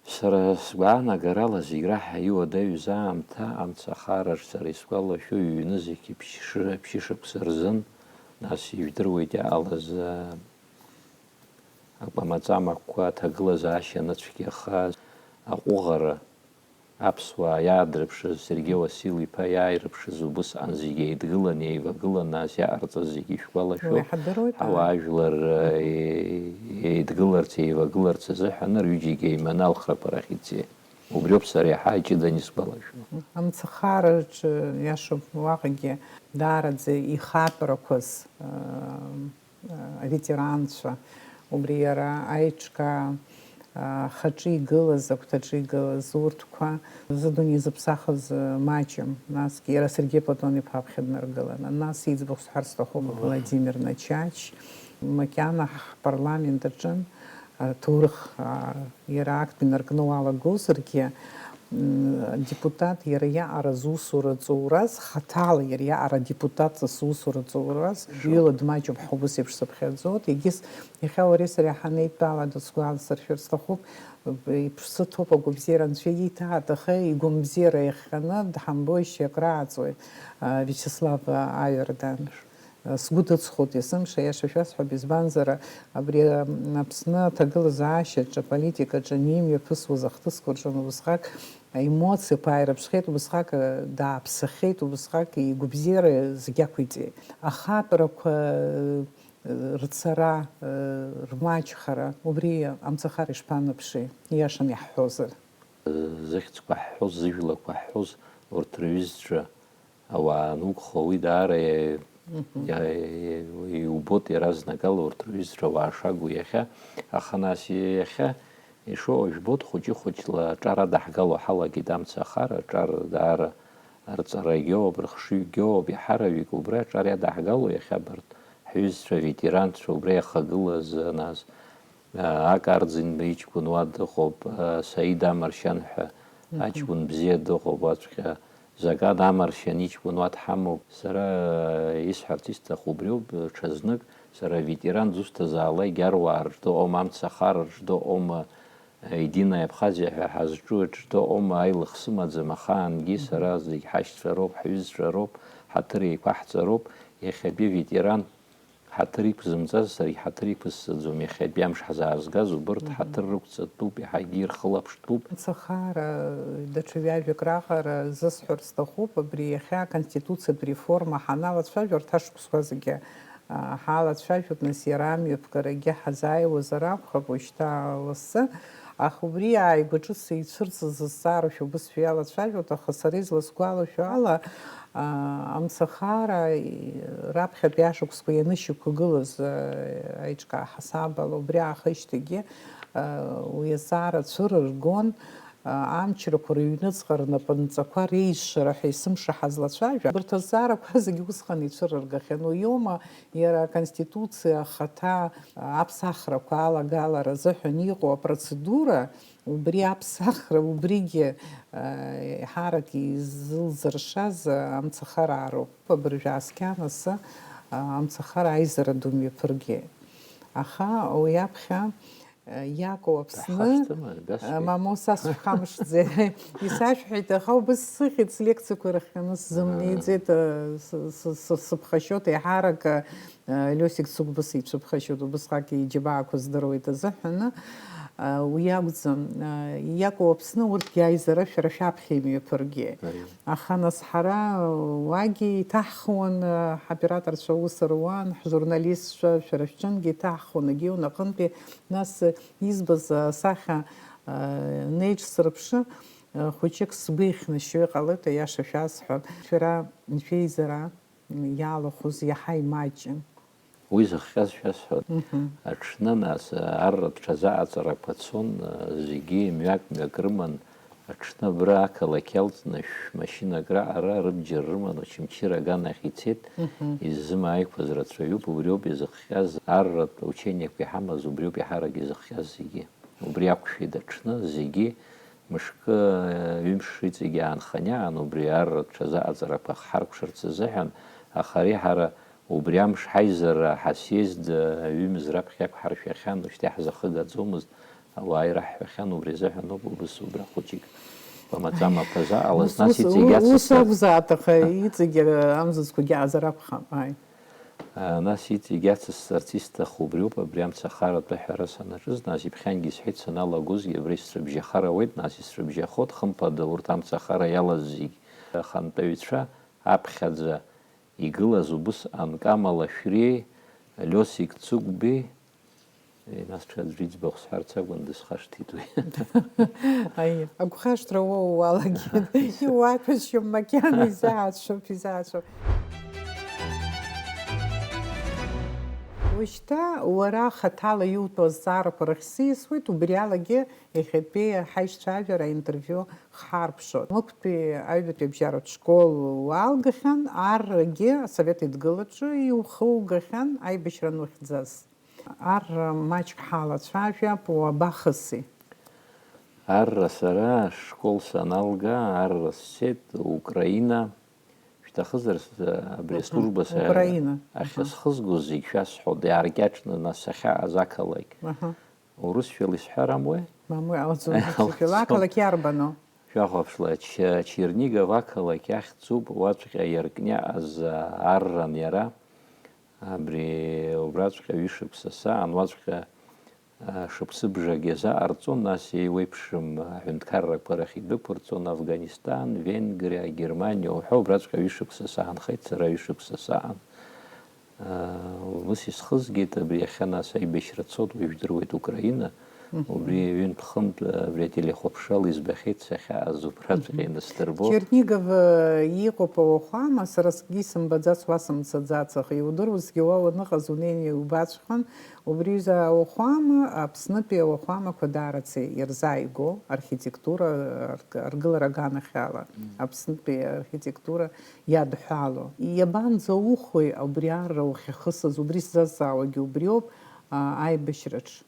Сара сгәаанагарала зегь раҳа иуадаҩыз аамҭа амцахараҿ сара исгәалашәо ҩ-нызқь ԥшьшы-, ԥшьышықәса рзын, нас ижәдыруеит иҟалаз, аа, акәамаҵамақәа, аҭагылазаашьа анацәгьаха, аҟәыӷара, аԥсуаа иаадрыԥшыз, Сергеи Уасил-иԥа иааирыԥшыз убысҟан зегьы еидгылан, еивагылан, нас иаҟарҵаз зегьы ишәгәалашәоит. Уи ҳадыруеит, ара. Ҳауаажәлар, э, еидгыларц, еивагыларц азыҳәан рҩыџьегьы еиманы алхрақәа рахь ицеит. Убриоуп сара иаҳа иҷыданы исгәалашәо. Амцахараҿы, иашоуп, уаҟагьы даараӡа ихатәрақәаз, э, аветеранцәа, убри иара аиҿкаа, ахаҿы игылаз, агәҭаҿы игылаз урҭқәа, зыдунеи зыԥсахыз маҷым, насгьы иара Сергеи Платон-иԥа аԥхьа днаргыланы, нас иӡбахә сҳәар сҭахуп, Владимир Начач, макьана ҳпарламент аҿы аҭоурых, а, иара актәи наркны уалагозаргьы, М, адепутат иара иаҟара зусура ҵоураз, хаҭала иара иаҟара адепутатҵас зусура ҵоураз, ҩыла дмаҷуп ҳәа убас еиԥш сыԥхьаӡоит. Егьыс, иахьа уареи сареи ҳанеидтәалада, сгәаласыршәар сҭахуп, иԥсы ҭоуп, агәабзиара Анцәа ииҭааит, аха игәамбзиара иахҟьаны дҳамбоижьҭеи акрааҵуеит, а, Виачеслав Аҩардан. Сгәы дыцхоит есымша, аиаша шәасҳәап, избанзар, абри, м, Аԥсны аҭагылазаашьаҿы, аполитикаҿы анимҩаԥысуаз ахҭысқәа рҿы убысҟак аемоциақәа ааирԥшхеит, убысҟак, э, дааԥсахеит, убысҟак игәабзиара зегь ақәиҵеит. Ахатәрақәа, э, рцара, э, рмаҷхара, убри амцахара ишԥанаԥши, ииашаны иаҳҳәозар? Зыхьӡқәа ҳҳәоз, зыжәлақәа ҳҳәоз урҭ рҩызцәа ауаа анугхо, уи даара иа-, Мгм. иа-, иа-, иубоит иаразнакала урҭ рҩызцәа ауаа шакәу иахьа, аха нас иахьа ишыҟоу жәбоит, хәыҷы-хәыҷла аҿар адаҳгало ҳалагеит амцахара, аҿар даара рҵарагьоуп, рыхшыҩгьоуп, иаҳараҩык убри аҿар иадаҳгало иахьа абарҭ ҳҩызцәа, аветеранцәа, убра иахагылаз, нас, Ак Арӡынба иҷкәын уа дыҟоуп, Саид Амаршьан ҳәа Мгм. аҷкәын бзиа дыҟоуп уаҵәҟьа. Закан Амаршьан иҷкәын уа дҳамоуп. Сара исҳәарц исҭаху убриоуп, ҽазнык сара аветеран дызусҭазаалак аруаа рыҽдыҟоума, амцахара рыҽдыҟоума, Единая Абхазиа ҳәа ҳазҿу рыҽдыҟоума, аилых сымаӡам ахаангьы, сара зегь ҳашьцәа роуп, ҳҩызцәа роуп, ҳаҭыр еиқәаҳҵароуп, иахьатәи аветеран Ҳаҭыр иқәзымҵаз саргь ҳаҭыр иқәысҵаӡом, иахьатәи амш ҳзаазгаз убырҭ Мгм. ҳаҭыр рықәҵатәуп, иаҳагьы ирхылаԥштәуп. Мцахара, даҽа ҩажәак раҟара зысҳәар сҭахуп, абри иахьа аконституциатә реформа ҳаналацәажәо, арҭ ашықәсқәа зегьы, а, ҳалацәажәоит, нас иара амҩаԥгарагьы ҳазааиуазар акәхап, уажәшьҭа лассы, аха убри ааигәа ҿыц ицәырҵыз зызҵаарашәа убысшәа иалацәажәоит, аха сара изласгәалашәо ала, Амцахара раԥхьатәи ашықәсқәа ианышьақәгылаз, аиҿкаа ҳасаб ала, убри аахижьҭеигьы уи азҵаара цәырыргон, амчрақәа рыҩныҵҟа рнапынҵақәа реишшара ҳәа есымша ҳазлацәажәо, абарҭ азҵаарақәа зегьы усҟан ицәырыргахьан. Уиоума иара аконституциа ахаҭа аԥсахрақәа алагалара азыҳәан иҟоу апроцедура, Убри аԥсахра, убригьы, еиҳарак изылзыршаз амцахараароуп. Абыржә ааскьан асы, амцахара аизара ду мҩаԥыргеит. Аха уи аԥхьа, Иаку Аԥсны, Даҳхашҭма, Бесик? Мамоу, са сшәхамышҭӡеит. Исашәҳәеит, аха убыс сыхьӡ слекциақәа ирыхҟьаны сзымнеиӡеит, Аа. ы, сы-, сы-, сы-, сыԥхашьоит, еиҳарак, ы, Лиосик Цыгәба сицәыԥхашьоит, убысҟак иџьабаақәа здыруеит азыҳәаны, уи акәӡам, иакәу Аԥсны урҭгьы аизара шәара шәаԥхьа имҩаԥыргеит. Аиеи. Аха нас ҳара уагьы иҭаҳхуан, ҳоператорцәа аус руан, ҳжурналистцәа шәара шәҿынгьы иҭаҳхуан, егьиу наҟынтәи, нас избаз асахьа неиҿсырԥшы, хәыҷык сгәы ихьнашьо иҟалеит, аиаша шәасҳәап. Шәара шәеизара иалахәыз иаҳа имаҷын. Уи зыхҟьаз шәасҳәоит. Мгм. Аҽны, нас, арратә ҽазыҟаҵарақәа цон, зегьы мҩак-мҩак рыман, аҽны абра ақалақь иалҵны шәмашьынак раҟара рыбџьар рыман, Очамчыра аганахь ицеит, Мгм. иззымааиқәаз рацәаҩуп, убриоуп изыхҟьаз, арратә учениақәа иҳамаз убриоуп иаҳарак изыхҟьаз зегьы. Убри акәшеит аҽны, зегьы мышкы, ҩымш иҵегь аанханы иаан, убри арратә ҽазыҟаҵарақәа ҳаркәшарц азыҳәан, аха ари ҳара убри амш ҳаизара ҳасиезд аҩымз раԥхьа иақәҳаршәахьан, уажәшьҭа иаҳзахыгаӡомызт, ауаа ираҳҳәахьан, убри азыҳәан ауп убыс убра хәыҷык бамаҵама ԥаза ҟалаз, Ус, нас ус, иҵегь ус ацысҵар. акәзаат, аха иҵегь амзызқәагьы аазар акәхап, ааи. Нас иҵегь ацысҵарц исҭаху убриоуп, абри амцахара атәы аҳәара санаҿыз, нас иԥхьангьы исҳәеит, саналагозгьы абра исрыбжьахар ауеит, нас исрыбжьахоит, хымԥада урҭ амцахара иалаз зегь ахантәаҩцәа аԥхьаӡа игылаз убыс Анкама Лашәриеи Лиосик Цыгәбеи, Нас ҽаӡәы иӡбахә сҳәарц акәын, дысхашҭит уи. Аиеи, агәхашҭра уоуа уалагеит. Иуаҭәашьом макьана, изаацәоуп, изаацәоуп. Ушьҭа уара хаҭала иутәу азҵаарақәа рахь сиасуеит, убри алагьы иахьатәи ҳаишьцәажәара аинтервиу хҳарԥшуеит. Мықәтәи аҩбатәи абжьаратә школ уалгахьан, аррагьы Асовет Еидгылаҿы иухугахьан аибашьра анухьӡаз. Арра маҷк ҳалацәажәап, уабахыси? Арра сара ашкол саналга, арра сцеит, Украина. Шәҭахызар, с-, абри Мгм. аслужба са-, Украина. ахьа Мгм. схызгоз зегь шәасҳәоит, иааркьаҿны, нас сахьааз ақалақь. Мгм. Урысшәала исҳәарам уи? Мамоу, иҟалаӡом, Иҟалаӡом. Ақалақь иарбану? Шәахәаԥшла, Ч-, Чернигов ақалақь ахьӡуп, уаҵәҟьа иаркны иааз арран иара. Абри убраҵәҟьа ҩышықәса саан, уаҵәҟьа, а, шықәсыбжак иазаҟарҵон, нас еиуеиԥшым аҳәынҭқаррақәа рахь идәықәырҵон, Афганистан, Венгриа, Германиа уҳәа, убраҵәҟьа ҩышықәса саанхеит сара, ҩышықәса саан. А, ус исхызгеит, абри иахьа нас аибашьра цот, уажә идыруеит Украина. Мгм. Убри ҩынтә-хынтә, а, абри ателехәаԥшрала избахьеит сахьааз, убраҵәҟьа Мгм. инасдырбо. Чернигов, э, иҟоуп ауахәама, сара сгьы исымбаӡац, уа сымцаӡац, аха иудыруазгьы уа уаныҟаз унеины иубаҵәҟьан, убри аҩыза ауахәама, Аԥснытәи ауахәамақәа даараӡа ирзааигәоу архитектура, арг-, аргылара аганахьала, Мм. Аԥснытәи архитектура иадҳәало. Иабанӡаухуеи убри арра ухьахысыз, убри сзазҵаауагьы убриоуп, а, аибашьраҿ?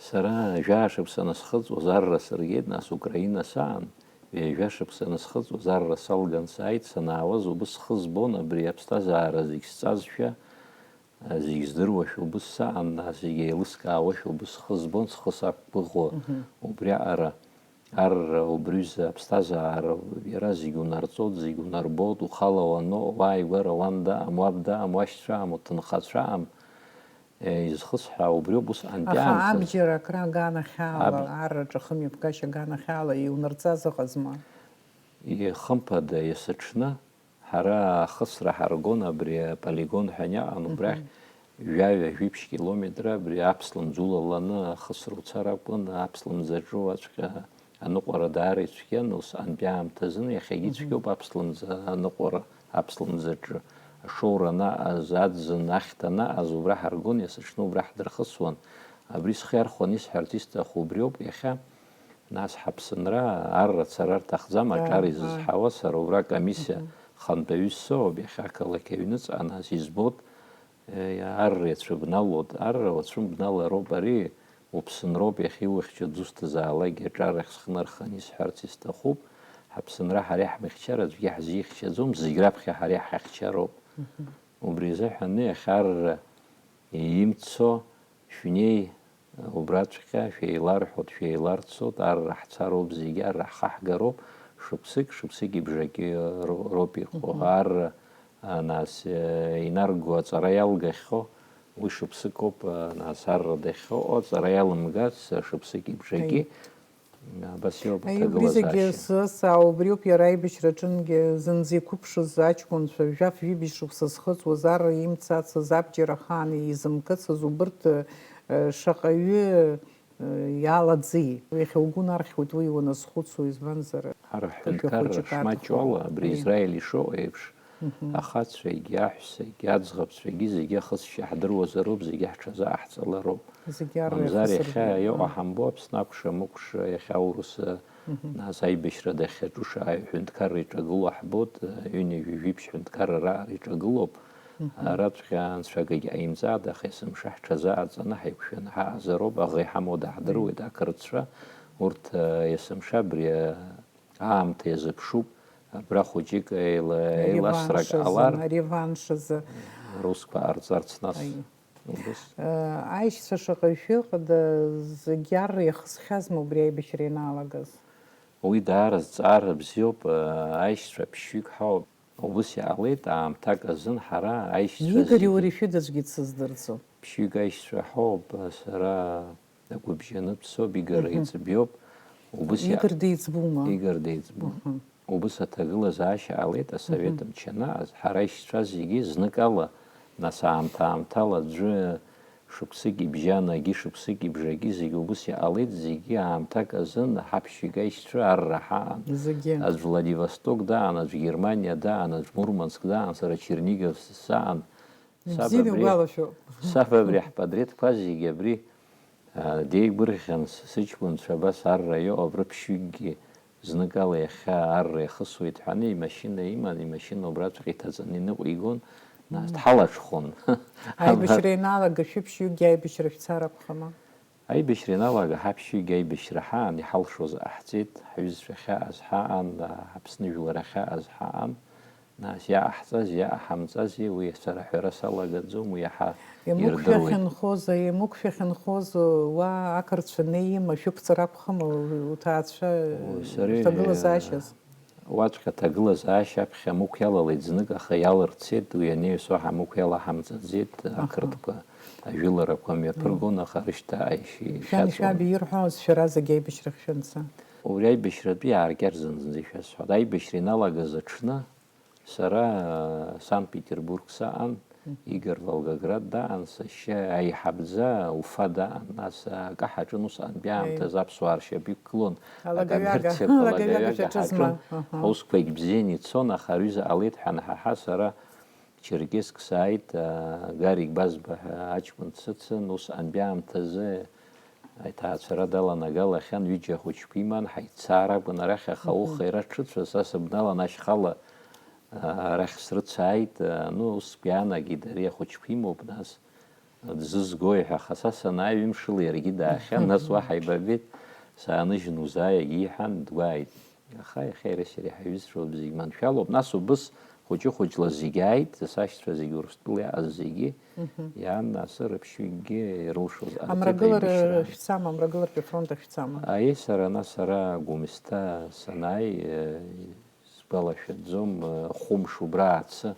Сара жәаа шықәса анысхыҵуаз арра сыргеит, нас Украина саан, ҩажәа шықәса анысхыҵуаз арра салган сааит, санаауаз убыс схы збон, абри аԥсҭазаара зегь сҵазшәа, зегь здыруашәа убыс саан, нас зегь еилыскаауашәа убыс схы збон, схы сақәгәыӷуа Мгм. убриаҟара. Арра, убри аҩыза аԥсҭазаара иара зегь унарҵоит, зегь унарбоит, ухала уаноу, уааигәара уан даам, уаб даам, уашьцәаам, уҭынхацәаам, е, изхысҳәаау убриоуп усҟантәи Аха аамҭазы. Абџьар акра аганахьала, Аб- арраҿы ахымҩаԥгашьа аганахьала иунарҵаз ыҟазма? Ихымԥада, есыҽны, ҳара ахысра ҳаргон абри аполигон ҳәа аниаҟан, убрахь Мгм. жәаҩа, жәиԥшь километра абри аԥслымӡ улаланы ахысра уцар акәын, аԥслымӡ аҿы уаҵәҟьа аныҟәара даара ицәгьан, усҟантәи аамҭазын, иахьагьы Мгм. ицәгьоуп аԥслымӡ аныҟәара, аԥслымӡ аҿы. Ашоура анаҟаз, аӡын ахьҭа анаҟаз, убра ҳаргон, есыҽны убра ҳдырхысуан. Абри схы иархәаны исҳәарц исҭаху убриоуп, иахьа, нас, ҳаԥсынра арра цара рҭахӡам, Ааи, аҿар ааи. изызҳауа, сара убра комиссиа Мгм. хантәаҩыс соуп, иахьа ақалақь аҩныҵҟа, нас, избоит, Арра ицәыбналоит, арра уацәыбналароуп ари, уԥсынроуп иахьа иухьчо дызусҭазаалакгьы аҿар ахь схы нарханы исҳәарц исҭахуп, ҳаԥсынра ҳара иаҳмыхьчар аӡәгьы ҳзихьчаӡом, зегь раԥхьа ҳара иаҳахьчароуп. Мгм. Убри азыҳәан иахьа арра имцо шәнеи, убраҵәҟьа шәеиларҳәоит, шәеиларцоит, арра ҳцароуп зегьы, арра ҳхаҳгароуп, шықәсык, шықәсыки бжаки ро-, роуп иҟоу, Мгм. арра А, нас, э, инарго аҵара иалгахьоу, уи шықәсыкоуп, а, нас арра дахьыҟоу, аҵара иалымгац, а, шықәсыки бжаки. Аи. Абас иоуп Аи, убри зегьы аҭагылазаашьа. Сзасаа, убриоуп иара аибашьраҿынгьы зынӡа иқәыԥшыз аҷкәынцәа, жәаф-жәибжь шықәса зхыҵуаз, арра имцацыз, абџьар ахаан изымкыцыз, убырҭ, э, шаҟаҩы иалаӡи? Иахьа угәы нархьуеит уи уаназхәыцуа, избанзар, Ҳара ԥышәа ҳҳәынҭқарра хәыҷык шмаҷу ала, аҭахуп. Абри Уи. Израиль ишыҟоу еиԥш, Мгм. ахацәагьы, аҳәсагьы, аӡӷабцәагьы зегьы ахысшьа ҳдыруазароуп, зегьы ҳҽазааҳҵалароуп. Зегьы арра Мамзар иахьа иахысырбоит. Иҟоу Мгм. ҳамбо, Аԥсны акәша-мыкәша, иахьа аурыс, Мгм. нас аибашьра дахьаҿу шааи ҳәынҭқарра иҿагылоу ҳбоит, ҩынҩажәи жәиԥшь ҳәынҭқарра раҟара иҿагылоуп. Мгм. Араҵәҟьа анцәа акгьы ҟаимҵааит, аха есымша ҳҽазааҵаны ҳаиқәшәаны ҳаҟазароуп, аӷа иҳамоу даҳдыруеит, ақырҭцәа, урҭ, э, есымша абри, э, аамҭа иазыԥшуп, абра хәыҷык еила-, еиласрак Ареванш азы, ҟалар, ареванш азы. Русқәа ҟарҵарц нас. Аи. Убыс. Э, аишьцәа шаҟаҩ шәыҟада, зегьы арра иахысхьазма убри аибашьра ианалагаз? Уи даара зҵаара бзиоуп, э, аишьцәа ԥшьҩык ҳауп. Убыс иҟалеит, аамҭак азын ҳара аишьцәа Игори зегьы уареи шәыда аӡәгьы дсыздырӡом. Ԥшьҩык аишьцәа ҳоуп, сара агәыбжьанытә соуп, Игор Мгм. еиҵбиоуп. Убыс иа-, Игор деиҵбума? Игор деиҵбуп. Мгм. Убыс аҭагылазаашьа ҟалеит асовет Мгм. мчы анаҟаз, ҳара аишьцәа зегьы зныкала, нас аамҭа-аамҭала аӡәы шықәсыки бжьанагьы, шықәсыки бжаки зегьы убыс иҟалеит, зегьы аамҭак азын ҳаԥшьҩык аишьцәа арра ҳаан. Зегьы. Аӡә Владивосток даан, аӡә Германиа даан, аӡә Мурманск даан, сара Чернигов саан. Саб Ибзианы абри, угәалашәо. Саб абри ҳпатреҭқәа зегьы абри, а, деигәырӷьан с-, сыҷкәынцәа абас арра иҟоуп, рыԥшьҩыкгьы Зныкала иахьа арра ихысуеит ҳәаны имашьына иман, имашьына убраҵәҟьа иҭаҵаны иныҟәигон, нас Мм. дҳалаҽхон. Аибашьра ианалага, шәыԥшьҩыкгьы аибашьра шәцар акәхама? Аибашьра ианалага, ҳаԥшьҩыкгьы аибашьра ҳаан, иҳалшоз ҟаҳҵеит, ҳҩызцәа ахьаҟаз ҳаан, Аԥсны жәлар ахьаҟаз ҳаан, нас иаҟаҳҵази, иаҟаҳамҵази, уи сара аҳәара салагаӡом, уи иаҳа ирдыруеит. Имықәшәахьанхоз, имықәшәахьанхоз, уа ақырҭцәа неима, шәықәҵара акәхама, уҭаацәа О, сара, рҭагылазаашьаз? Уаҵәҟьа аҭагылазаашьа аԥхьа амықә иалалеит знык, аха иалырцеит, уи анаҩс уаҳа амықә иалаҳамҵаӡеит, аха ақырҭқәа ажәыларақәа мҩаԥыргон, аха рышьҭа аишьа шәан ишәаб ирҳәоз, шәара зегьы аибашьрахь шәанца. Убри аибашьратәи иааркьарӡаны зынӡа ишәасҳәоит. Аибашьра иналагаз аҽны сара, э, Санкт-Петербург саан, Игор Волгоград даан, сашьа аиҳабӡа Уфа даан, нас акы ҳаҿын, усҟантәи аамҭазы аԥсуаа ршьапы иқәгылон, акоммерциақәа, алагаҩага шаҿызма? Ҳаусқәагь бзианы ицон, аха аҩыза ҟалеит ҳәа анҳаҳа, сара Черкесск сааит, а, Гарик Базба ҳәа аҷкәын дсыцын, усҟантәи аамҭазы аиҭаацәара даланагалахьан, ҩыџьа ахәыҷқәа иман, ҳаиццаар акәын арахь, аха ауха иара ҽыцәа, са сыбналан ашьхала, а, арахь срыцааит, а, ну, ус иаанагеит, ари ахәыҷқәа имоуп, нас, дзызгои ҳәа, аха са санааи ҩымшыла иаргьы даахьан, нас уа ҳаибабеит, сааныжьын узааи егьиҳәан, дгәааит. Аха иахьа иара сара иҳаҩызцәоуп, зегь маншәалоуп, нас убыс хәыҷы-хәыҷла зегь ааит, сашьцәа зегь Урыстәыла иааз зегьы, иаан, нас рыԥшьҩыкгьы ирылшоз ҟарҵеит. Амрагылара аибашьра шәцама, амрагыларатәи афронт ахь шәцама? Аиеи, сара, нас ара Гәымсҭа санааи, э, сгәалашәаӡом, э, хәымш убра аацы,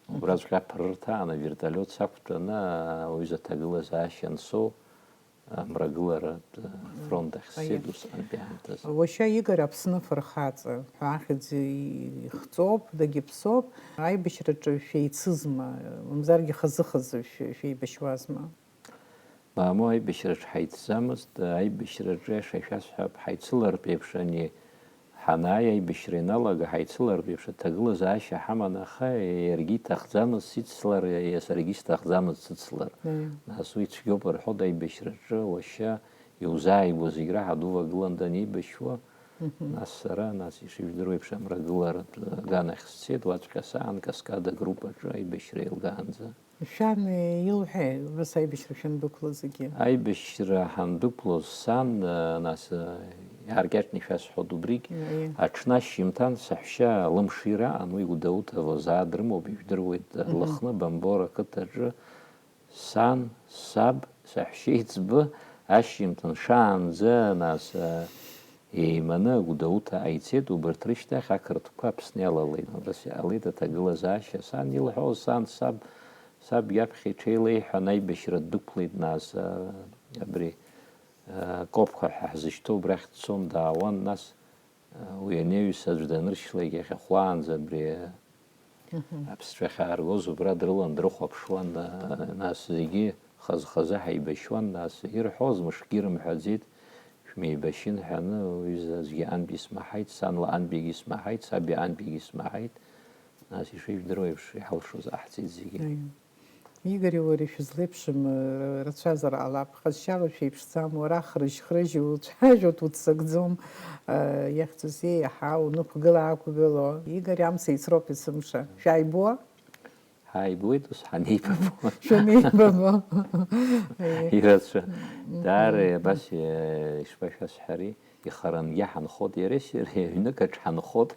убраҵәҟьа аԥырырҭа аан, авертолиот сақәтәаны, ауаҩы изы аҭагылазаашьа ансоу, амрагыларатә фронт ахь сцеит усҟантәи аамҭазы. Уашьа Игор Аԥсны афырхаҵа ҳәа ахьӡ ихҵоуп, дагьыԥсоуп. Аибашьраҿы шәеицызма, мамзаргьы хазы-хазы шәе-, шәеибашьуазма? Мамоу, аибашьраҿы ҳаицӡамызт, аибашьраҿы, аиаша шәасҳәап, ҳаицылартә еиԥш ани Ҳанааи аибашьра ианалага, ҳаицылартә еиԥш аҭагылазаашьа ҳаман, аха иаргьы иҭахӡамызт сицлар, иа-, саргьы исҭахӡамызт сыцлар. Нас уи цәгьоуп рҳәоит аибашьраҿы, уашьа иузааигәоу зегь раҳа дувагылан данеибашьуа, нас сара, нас ишыжәдыруа еиԥш, амрагыларатә аганахь сцеит, уаҵәҟьа саан Каскад агруппаҿы аибашьра еилгаанӡа. Шәан илҳәеи, убас аибашьра шәандәықәлазгьы? Аибашьра ҳандәықәлоз сан, э, нас, э, иааркьаҿны ишәасҳәоит убригь. Аиеи. Аҽны ашьжьымҭан саҳәшьа лымшира аан, уи Гәдоуҭа Возаа дрымоуп, ижәдыруеит, э, Лыхны Бамбора ақыҭаҿы сан, саб, саҳәшьеиҵбы ашьжьымҭан шаанӡа, нас, э, Еиманы Гәдоуҭаҟа ицеит, убарҭ рышьҭахь ақырҭқәа Аԥсны иалалеит. Убас иҟалеит аҭагылазаашьа. Сан илҳәоз, сан, саб, саб иаԥхьа иҽеилеиҳәан, аибашьра ддәықәлеит, нас, а, абри, а, Копқәа ҳәа ҳзышьҭоу убрахь дцон, даауан, нас, а, уи анаҩс аӡә даныршьлак иахьахәлаанӡа абри, Аԥсцәа ахьааргоз убра дрылан, дрыхәаԥшуан, а, нас зегьы хаз-хазы ҳаибашьуан, нас ирҳәоз мышкгьы рымҳәаӡеит, шәмеибашьын ҳәаны, уҩыза аӡәгьы антәи смаҳаит, сан лаантәигьы исмаҳаит, саб иаантәигьы исмаҳаит, нас ишыжәдыруа еиԥш иҳалшоз ҟаҳҵеит зегьы. Аиеи. Игори уареи шәызлеиԥшым, р-, рацәазар ҟалап, ҟазшьала шәеиԥшӡам, уара хрыжь-хрыжь уцәажәоит, уццакӡом, э, иахьӡузеи, иаҳа унықәгыла-аақәгыло. Игори, амца еицроуп есымша. Шәааибуа? Ҳааибуеит, ус ҳанеибабо. Шәанеибабо. Аиеи. Ирацәа. Мгм. Даара абас, э, ишԥашәасҳәари? Ихарангьы ҳанхоит, иареи сареи аҩнык аҿы ҳанхоит.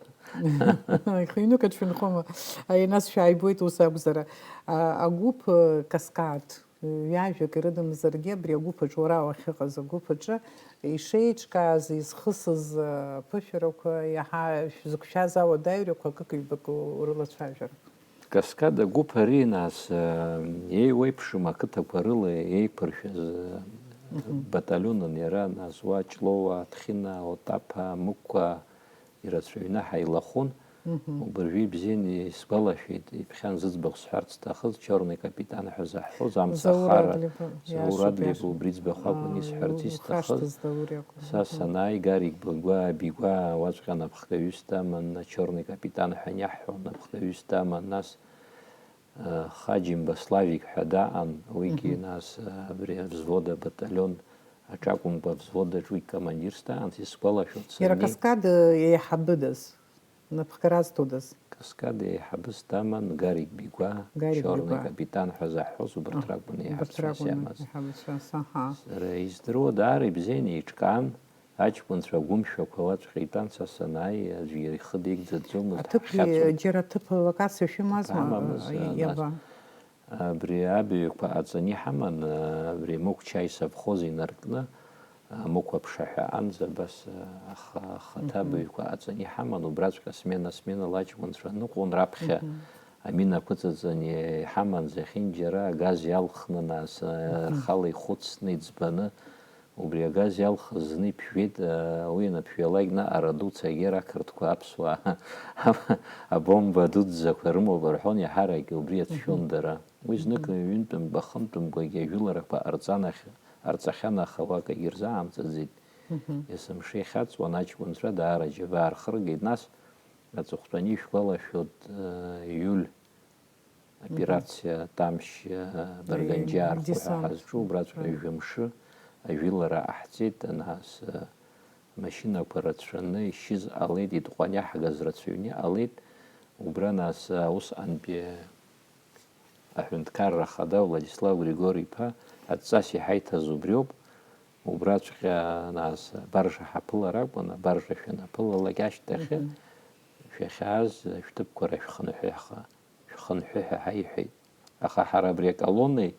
Ихы ҩнык аҿы шәынхома? Аиеи, нас шәааибуеит ус акәзар. А, агәыԥ, э, Каскад, э, ҩажәак ирыдымзаргьы, абри агәыԥ аҿы уара уахьыҟаз агәыԥ аҿы ишеиҿкааз, изхысыз, э, аԥышәарақәа, иаҳа шәзықәшәаз ауадаҩрақәа акык-ҩбак урылацәажәар. Каскад агәыԥ ари, нас, э, еиуеиԥшым ақыҭақәа рыла еиқәыршәаз, э, Мгм. баталионын иара, нас, уа Ҷлоуа, Ҭхьына, Отаԥа, Мықәқәа ирацәаҩны ҳаилахәын. Мгм. Убыржәы ибзианы исгәалашәеит, иԥхьан зыӡбахә сҳәарц сҭахыз, Чорный капитан ҳәа заҳҳәоз, амца Заур ахара. Адлеиба, Заур иашоуп, Адлеиба иашоуп. Убри иӡбахә акәын Аа, исҳәарц исҭахыз. Ухашҭыз Заур иакәын. Са Мгм. санааи, Гарик Бигәа, Бигәа уаҵәҟьа напхгаҩыс даман, Чорный капитан ҳәа ианиаҳҳәо напхгаҩыс даман, нас, э, Хаџьымба Славик ҳәа даҟан, уигьы Мгм. нас, э, абри авзвод, абаталион аҿакәымкәа, авзвод аҿы уи командирс даҟан, исгәалашәоит Иара саргьы. Каскад, э, еиҳабыдаз? Напхгара азҭодаз? Каскад еиҳабыс даман Гарик Бигәа, Гарик Чорный Бигәа. Капитан ҳәа заҳҳәоз, убарҭ Аҳ, ракәын убарҭ еиҳабацәас ракәын иамаз. Еиҳабацәас, аҳа. Сара издыруа, даара ибзианы еиҿкаан, аҷкәынцәа агәымшәақәа уаҵәҟьа итәан, са санааи, аӡәгьы ихы деигӡаӡомызт, Аҭыԥ, ҳахьацәан. Џьара аҭыԥ, локациа шәымазма? Ҳамамызт, Иаба? нас. Абри абаҩқәа ҟаҵаны иҳаман, абри Мықә чаи совхоз инаркны, Амықә аԥшаҳәа анӡа абас, аха-, ахаҭа Мгм. баҩқәа аҵаны иҳаман, убраҵәҟьа смена-сменала аҷкәынцәа ныҟәон раԥхьа. Мгм. Амина ақәыҵаҵан иҳаман зехьынџьара агаз иалхны, нас, Мгм. рхала ихәыцны, иӡбаны, убри агаз иалхыз зны иԥжәеит, уи ианаԥжәалак, наҟ ара дуцәа егьи ақырҭқәа аԥсуаа абомба дуӡӡақәа рымоуп рҳәон, иаҳаракгьы убри иацәшәон Мгм. дара. Уи знык Мгм. ҩынтәымкәа, хынтәымкәагьы ажәыларақәа ҟарҵан ахь-, ҟарҵахьан, аха уа акгьы рзаамҵаӡеит. Мгм. Есымша ихьаҵуан аҷкәынцәа, даара аџьабаа рхыргеит. Нас, аҵыхәтәаны ишәгәалашәоит, э, июль Мгм. операциа Тамшь, э, Барганџьиа Аи, архәы ҳәа десант. ҳазҿу, убраҵәҟьа Мгм. жәымшы ажәылара ҟаҳҵеит, нас, э, амашьынақәа рацәаны ишьыз ҟалеит, итҟәан иаҳгаз рацәаҩны иҟалеит, убра нас, э, усҟантәи аҳәынҭқарра ахада Владислав Григори-иԥа адҵас иҳаиҭаз убриоуп. Убраҵәҟьа, нас, абаржа ҳаԥылар акәын, абаржа шәанаԥылалак ашьҭахьы, Мгм. шәахьааз шәҭыԥқәа рахь шәхынҳәыҳәа, шәхынҳәыҳәа ҳаиҳәеит. Аха ҳара абри аколоннеи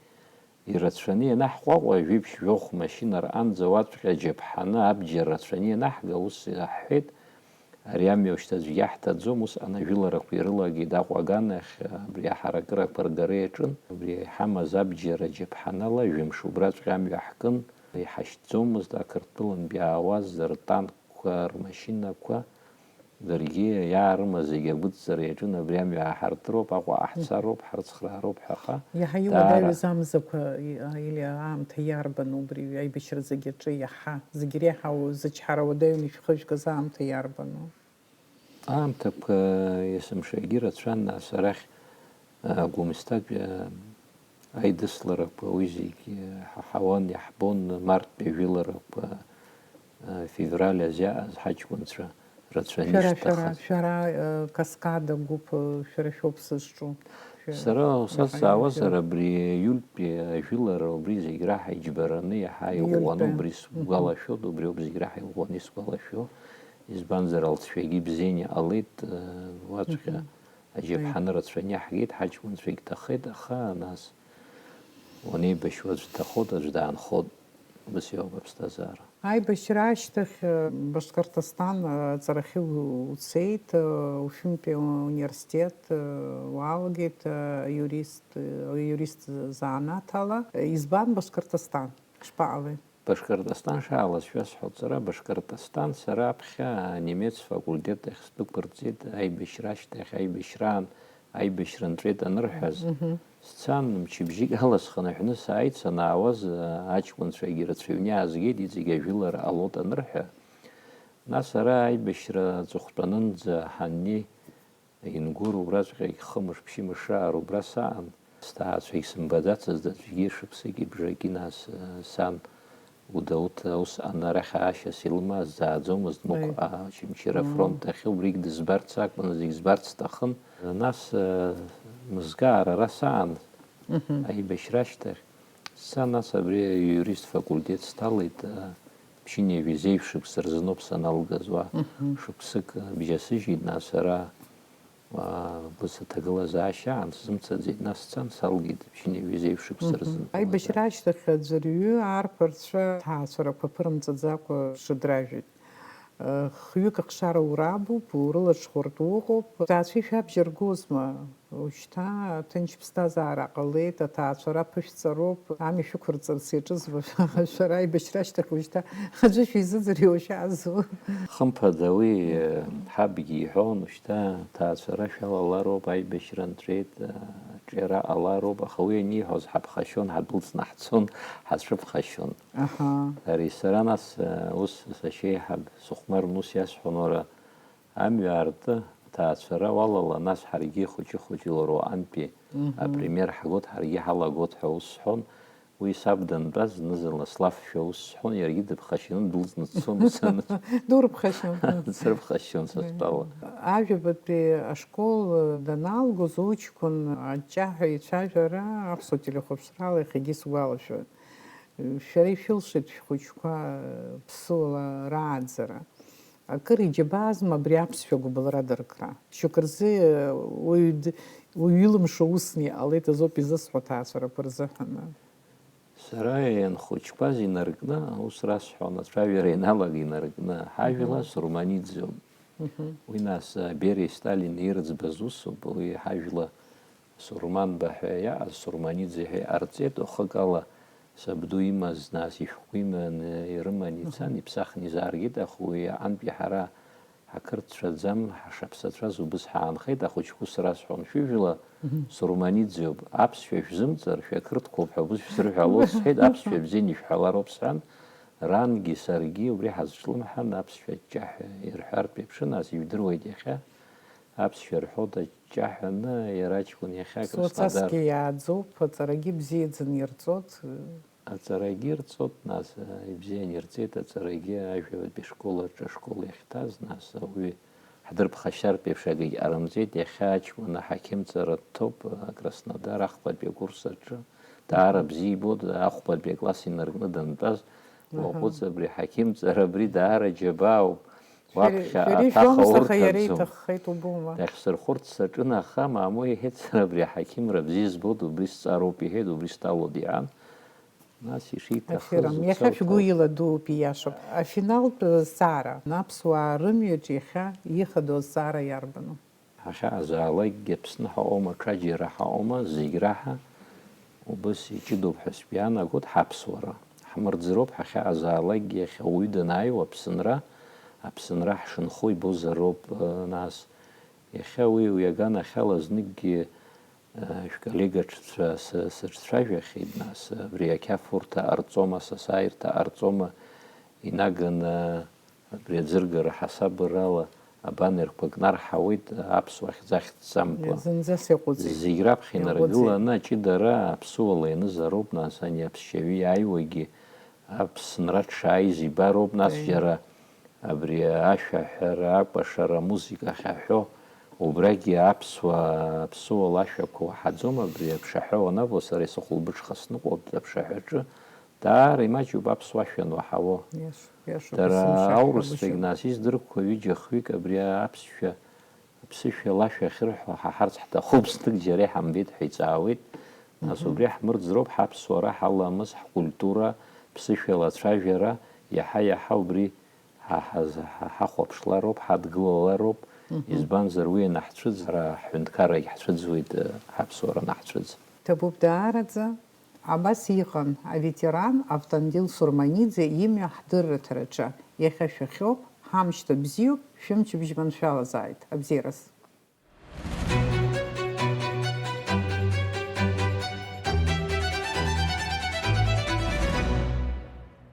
ирацәаны ианаҳҟәаҟәа, жәиԥшь-жәохә машьына рҟынӡа уаҵәҟьа џьаԥҳаны абџьар рацәаны ианаҳга, ус иаҳҳәеит, Ари амҩа шьҭа аӡәгьы иаҳҭаӡом, усҟан ажәыларақәа ирылагеит Аҟәа аганахь, абри аҳаракырақәа ргара иаҿын. Убри иҳамаз абџьар аџьаԥҳанала, жәымш убраҵәҟьа амҩа ҳкын, иҳашьҭӡомызт ақырҭтәылантәи иаауаз ртанкқәа, рмашьынақәа, даргьы иаарымаз зегьы агәыҵҵара иаҿын, абри амҩа ааҳартыроуп, Аҟәа ҟаҳцароуп, ҳрыцхраароуп ҳәа, аха Иаҳа даара иуадаҩыз амзақәа, и-, а, или аамҭа иарбану убри аибашьра зегьы аҿы иаҳа, зегь иреиҳау зычҳара уадаҩны ишәхыжәгаз аамҭа иарбану? Аамҭақәа есымшагьы рацәан, нас арахь, а, Гәымсҭатәи, а, аидысларақәа, уи зегьы ҳаҳауан, иаҳбон, марттәи ажәыларақәа, а, февраль азы иааз ҳаҷкәынцәа рацәаны Шәара, шәара, ишәҭахаз. шәара, э, Каскада гәыԥ, э, шәара шәоуп сызҿу. Шәа-, Сара иаҳа усацзаауазар, иаҳа. абри иультәи ажәылара убри зегь раҳа иџьбараны, иаҳа иӷәӷәаны Иультәи. убри Мгм. сгәалашәоит, убриоуп зегь раҳа иӷәӷәаны исгәалашәо. Избанзар, алҵшәагьы ибзианы иҟалеит, э, уаҵәҟьа Мгм. аџьаԥҳаны Аи. рацәаны иаҳгеит, ҳаҷкәынцәагь ҭахеит, аха нас уанеибашьуа аӡә дҭахоит, аӡә даанхоит, убас иоуп аԥсҭазаара. Аибашьра ашьҭахь, э, Башқырҭыстан, э, аҵарахьы у-, уцеит, э, уфимтәи ауниверситет, э, уалагеит, э, юрист, э, юрист занааҭ ала. Избан Башқырҭыстан? Ишԥаҟалеи? Башкортостан шаалаз шәасҳәоит сара, Башкортостан сара аԥхьа анемец факультет ахь сдәықәырҵеит, аибашьра ашьҭахь, аибашьраан, аибашьра нҵәеит анырҳәаз. Мгм. Сцан, мчыбжьык ала схынҳәны сааит, санаауаз, аҷкәынцәагьы рацәаҩны иаазгеит, иҵегь ажәылара ҟалоит анырҳәа. Нас ара аибашьра аҵыхәтәанынӡа ҳаннеи, Ингәыр убраҵәҟьагь хымш-ԥшьымш раара убра саан, сҭаацәагь сымбаӡацызт аӡәгьы, шықәсыки бжаки нас, э, сан Гәдоуҭа усҟан арахь аашьас илымаз дааӡомызт, Мықә Аи. Очамчыра Мм. афронт ахьы, убригь дызбарц акәын, зегь збарц сҭахын. Нас, э, мызкы аарара саан, Мгм. аибашьра ашьҭахь, сцан, нас абри аиурист факультет сҭалеит, э, ԥшьынҩажәи зеижә шықәса рзыноуп саналгаз уа. Мгм. Шықәсык, э, бжьасыжьит, нас ара Аа, быца ҭагылазаашьа аан сзымцаӡеит, нас сцан салгеит, ԥшьынҩажәи зеижә шықәса Мгм. рзын. Аибашьра ашьҭахь аӡәырҩы аарԥарцәа ҭаацәарақәа ԥырымҵаӡакәа шыдражәит. Э, хҩык ахшара урабуп, урылаҽхәыртә уҟоуп. Ҭаацәеи шәабжьаргозма? Ушьҭа ҭынч ԥсҭазаара ҟалеит, аҭаацәара ԥышәҵароуп, ами шәықәырҵарц иаҿызма шәара аибашьра ашьҭахь ушьҭа аӡәы шәизыӡырҩуа шәаазу? Хымԥада, уи, э, ҳабгьы иҳәон, шьҭа аҭаацәара шәалалароуп, аибашьра нҵәеит, э, аҿиара ҟалароуп, аха уи аниҳәоз ҳаԥхашьон, ҳадәылҵны ҳцон, ҳацәыԥхашьон. Аҳа. Ари сара нас, э, ус сашьеиҳаб сыхәмарны ус иасҳәон, уара, амҩа аартны, аҭаацәара уалала, нас ҳаргьы хәыҷы-хәыҷыла уара уҟантәи Мгм. апример ҳгоит, ҳаргьы ҳалагоит ҳәа ус сҳәон. Уи саб дантәаз зны-зынла слафшәа ус сҳәон, иаргьы дыԥхашьаны дылҵны дцон, ус аныцә. Дурыԥхашьон. Срыԥхашьон са стәала. Ажәабатәи ашкол даналгоз уҷкәын аҷҷаҳәа ицәажәара аԥсуа телехәаԥшрала иахьагьы сгәалашәоит. Шәара ишәылшеит шәхәыҷқәа ԥсыуала рааӡара. Акыр иџьабаазма абри аԥсшәа гәыбылра дыркра? Шьоукы рзы уаҩ д-, уаҩ илымшо усны иҟалеит азоуп изысҳәо аҭаацәарақәа рзыҳәаны. Сара ианхәыҷқәаз инаркны, аус расҳәон, ацәажәара ианалага инаркны, ҳажәла Сурманиӡеуп. Уи нас Бериа Сталин ирыӡбаз усуп, уи ҳажәла Сурманба ҳәа иаҟаз Сурманиӡе ҳәа иҟарҵеит, уахыкала сабду имаз, нас ишәҟәқәа иманы ирыман ицан, иԥсахны изааргеит, аха уи аҟынтәи ҳара ҳақырҭцәаӡам, ҳашаԥсацәаз убыс ҳаанхеит, ахәыҷқәа ус расҳәон, шәыжәла Сурманиӡеуп, аԥсшәа шәзымҵар, шәақырҭқәоуп ҳәа убыс шәзырҳәалоит сҳәеит, аԥсшәа бзианы ишәҳәалароуп сҳәан, рангьы саргьы убри ҳазҿлымҳан, аԥсшәа ҷҷаҳәа ирҳәартә еиԥшын, ас ижәдыруеит иахьа, аԥсшәа рҳәода ҷҷаҳәаны, иара аҷкәын иахьа Краснодар. Суацасгьы иааӡоуп, аҵарагьы бзиаӡаны ирҵоит. Аҵарагьы ирҵоит, нас, ибзиан ирҵеит аҵарагьы, ажәабатәи ашкол аҿы ашкол иахьҭаз, нас, ауаҩы ҳдырԥхашьартә еиԥш акгьы ҟарымҵеит, иахьа аҷкәын аҳақьымҵара дҭоуп, Краснодар ахԥатәи акурс аҿы, даара бзиа ибоит, ахәбатәи акласс инаркны дантәаз, уаҟәыҵ абри аҳақьымҵара, абри даара џьабаауп, уаԥхьа шәара аҭаха ижәбомызт, аха иара урҭаӡом. Иҭаххеит, убома. Дахьсырхәырц саҿын, аха, мамоу, иҳәеит, сара абри аҳақьымра бзиа збоит, убри сҵароуп, иҳәеит, убри стәалоуп, иҳәан. Нас ишиҭахыз Афирам, иахьа шәгәы иладууп, ииашоуп. Афиналтә зҵаара, аԥсуаа рымҩаҿ иахьа ихадоу азҵаара иарбану? Ҳахьаҟазаалакгьы Аԥсны ҳаҟоума, ҽаџьара ҳаҟоума, зегь раҳа убыс иҷыдоуп ҳәа сгәы иаанагоит ҳаԥсуара. Ҳмырӡроуп ҳахьаҟазаалакгьы, иахьа уаҩы данааиуа Аԥсынра, Аԥсынра ҳшынхо ибозароуп, нас. Иахьа уи, уи аганахьала зныкгьы Шәколлегаҿцәа срыҿцәажәахьеит, нас, абри ақьафурҭа ҟарҵома, асасааирҭа ҟарҵома, инаганы абри аӡыргара ҳасабырала абанерқәа кнарҳауеит, аԥсуа хьӡ ахьӡҵамкәа. Зынӡас иаҟәыҵит. Зегь раԥхьа инаргыланы, иаҟәыҵит, аҷыдара аԥсуала ианызароуп, нас, ани аԥсшьаҩы иааиуагьы Аԥсынра дшааиз ибароуп, нас, џьара абри ашәаҳәара, акәашара, амузыка ахьаҳәо, убрагьы аԥсуа, аԥсуала ашәақәа уаҳаӡом, абри аԥшаҳәа уанабо, сара исыхәылбыҽха сныҟәоит аԥшаҳәаҿы, даара имаҷуп аԥсуа ашәа ануаҳауо. Иашоуп, иашоуп, дара есымша аурысрагь, ҳҳәагәышьоуп, нас, издырқәо ҩыџьа-хҩык абри аԥсшәа Аԥсышәала ашәа ахьырҳәо ҳаҳарц ҳҭахуп, знык џьара иҳамбеит ҳәа иҵаауеит. Нас убри ҳмырӡроуп, ҳаԥсуара, ҳаламыс, ҳкультура, ԥсышәала ацәажәара, иаҳа-иаҳа убри ҳа-, ҳаз-, ҳа-, ҳахәаԥшлароуп, ҳадгылалароуп, избанзар, уи анаҳцәыӡ, ҳара ҳҳәынҭқаррагь ҳцәыӡуеит, ҳаԥсуара анаҳцәыӡ. Ҭабуп даараӡа. Абас иҟан аветеран Автандил Сурманиӡе имҩа ҳдырраҭараҿы. Иахьа шәахьоуп, ҳамшьҭа бзиоуп, шәымчыбжь маншәалазааит. Абзиараз.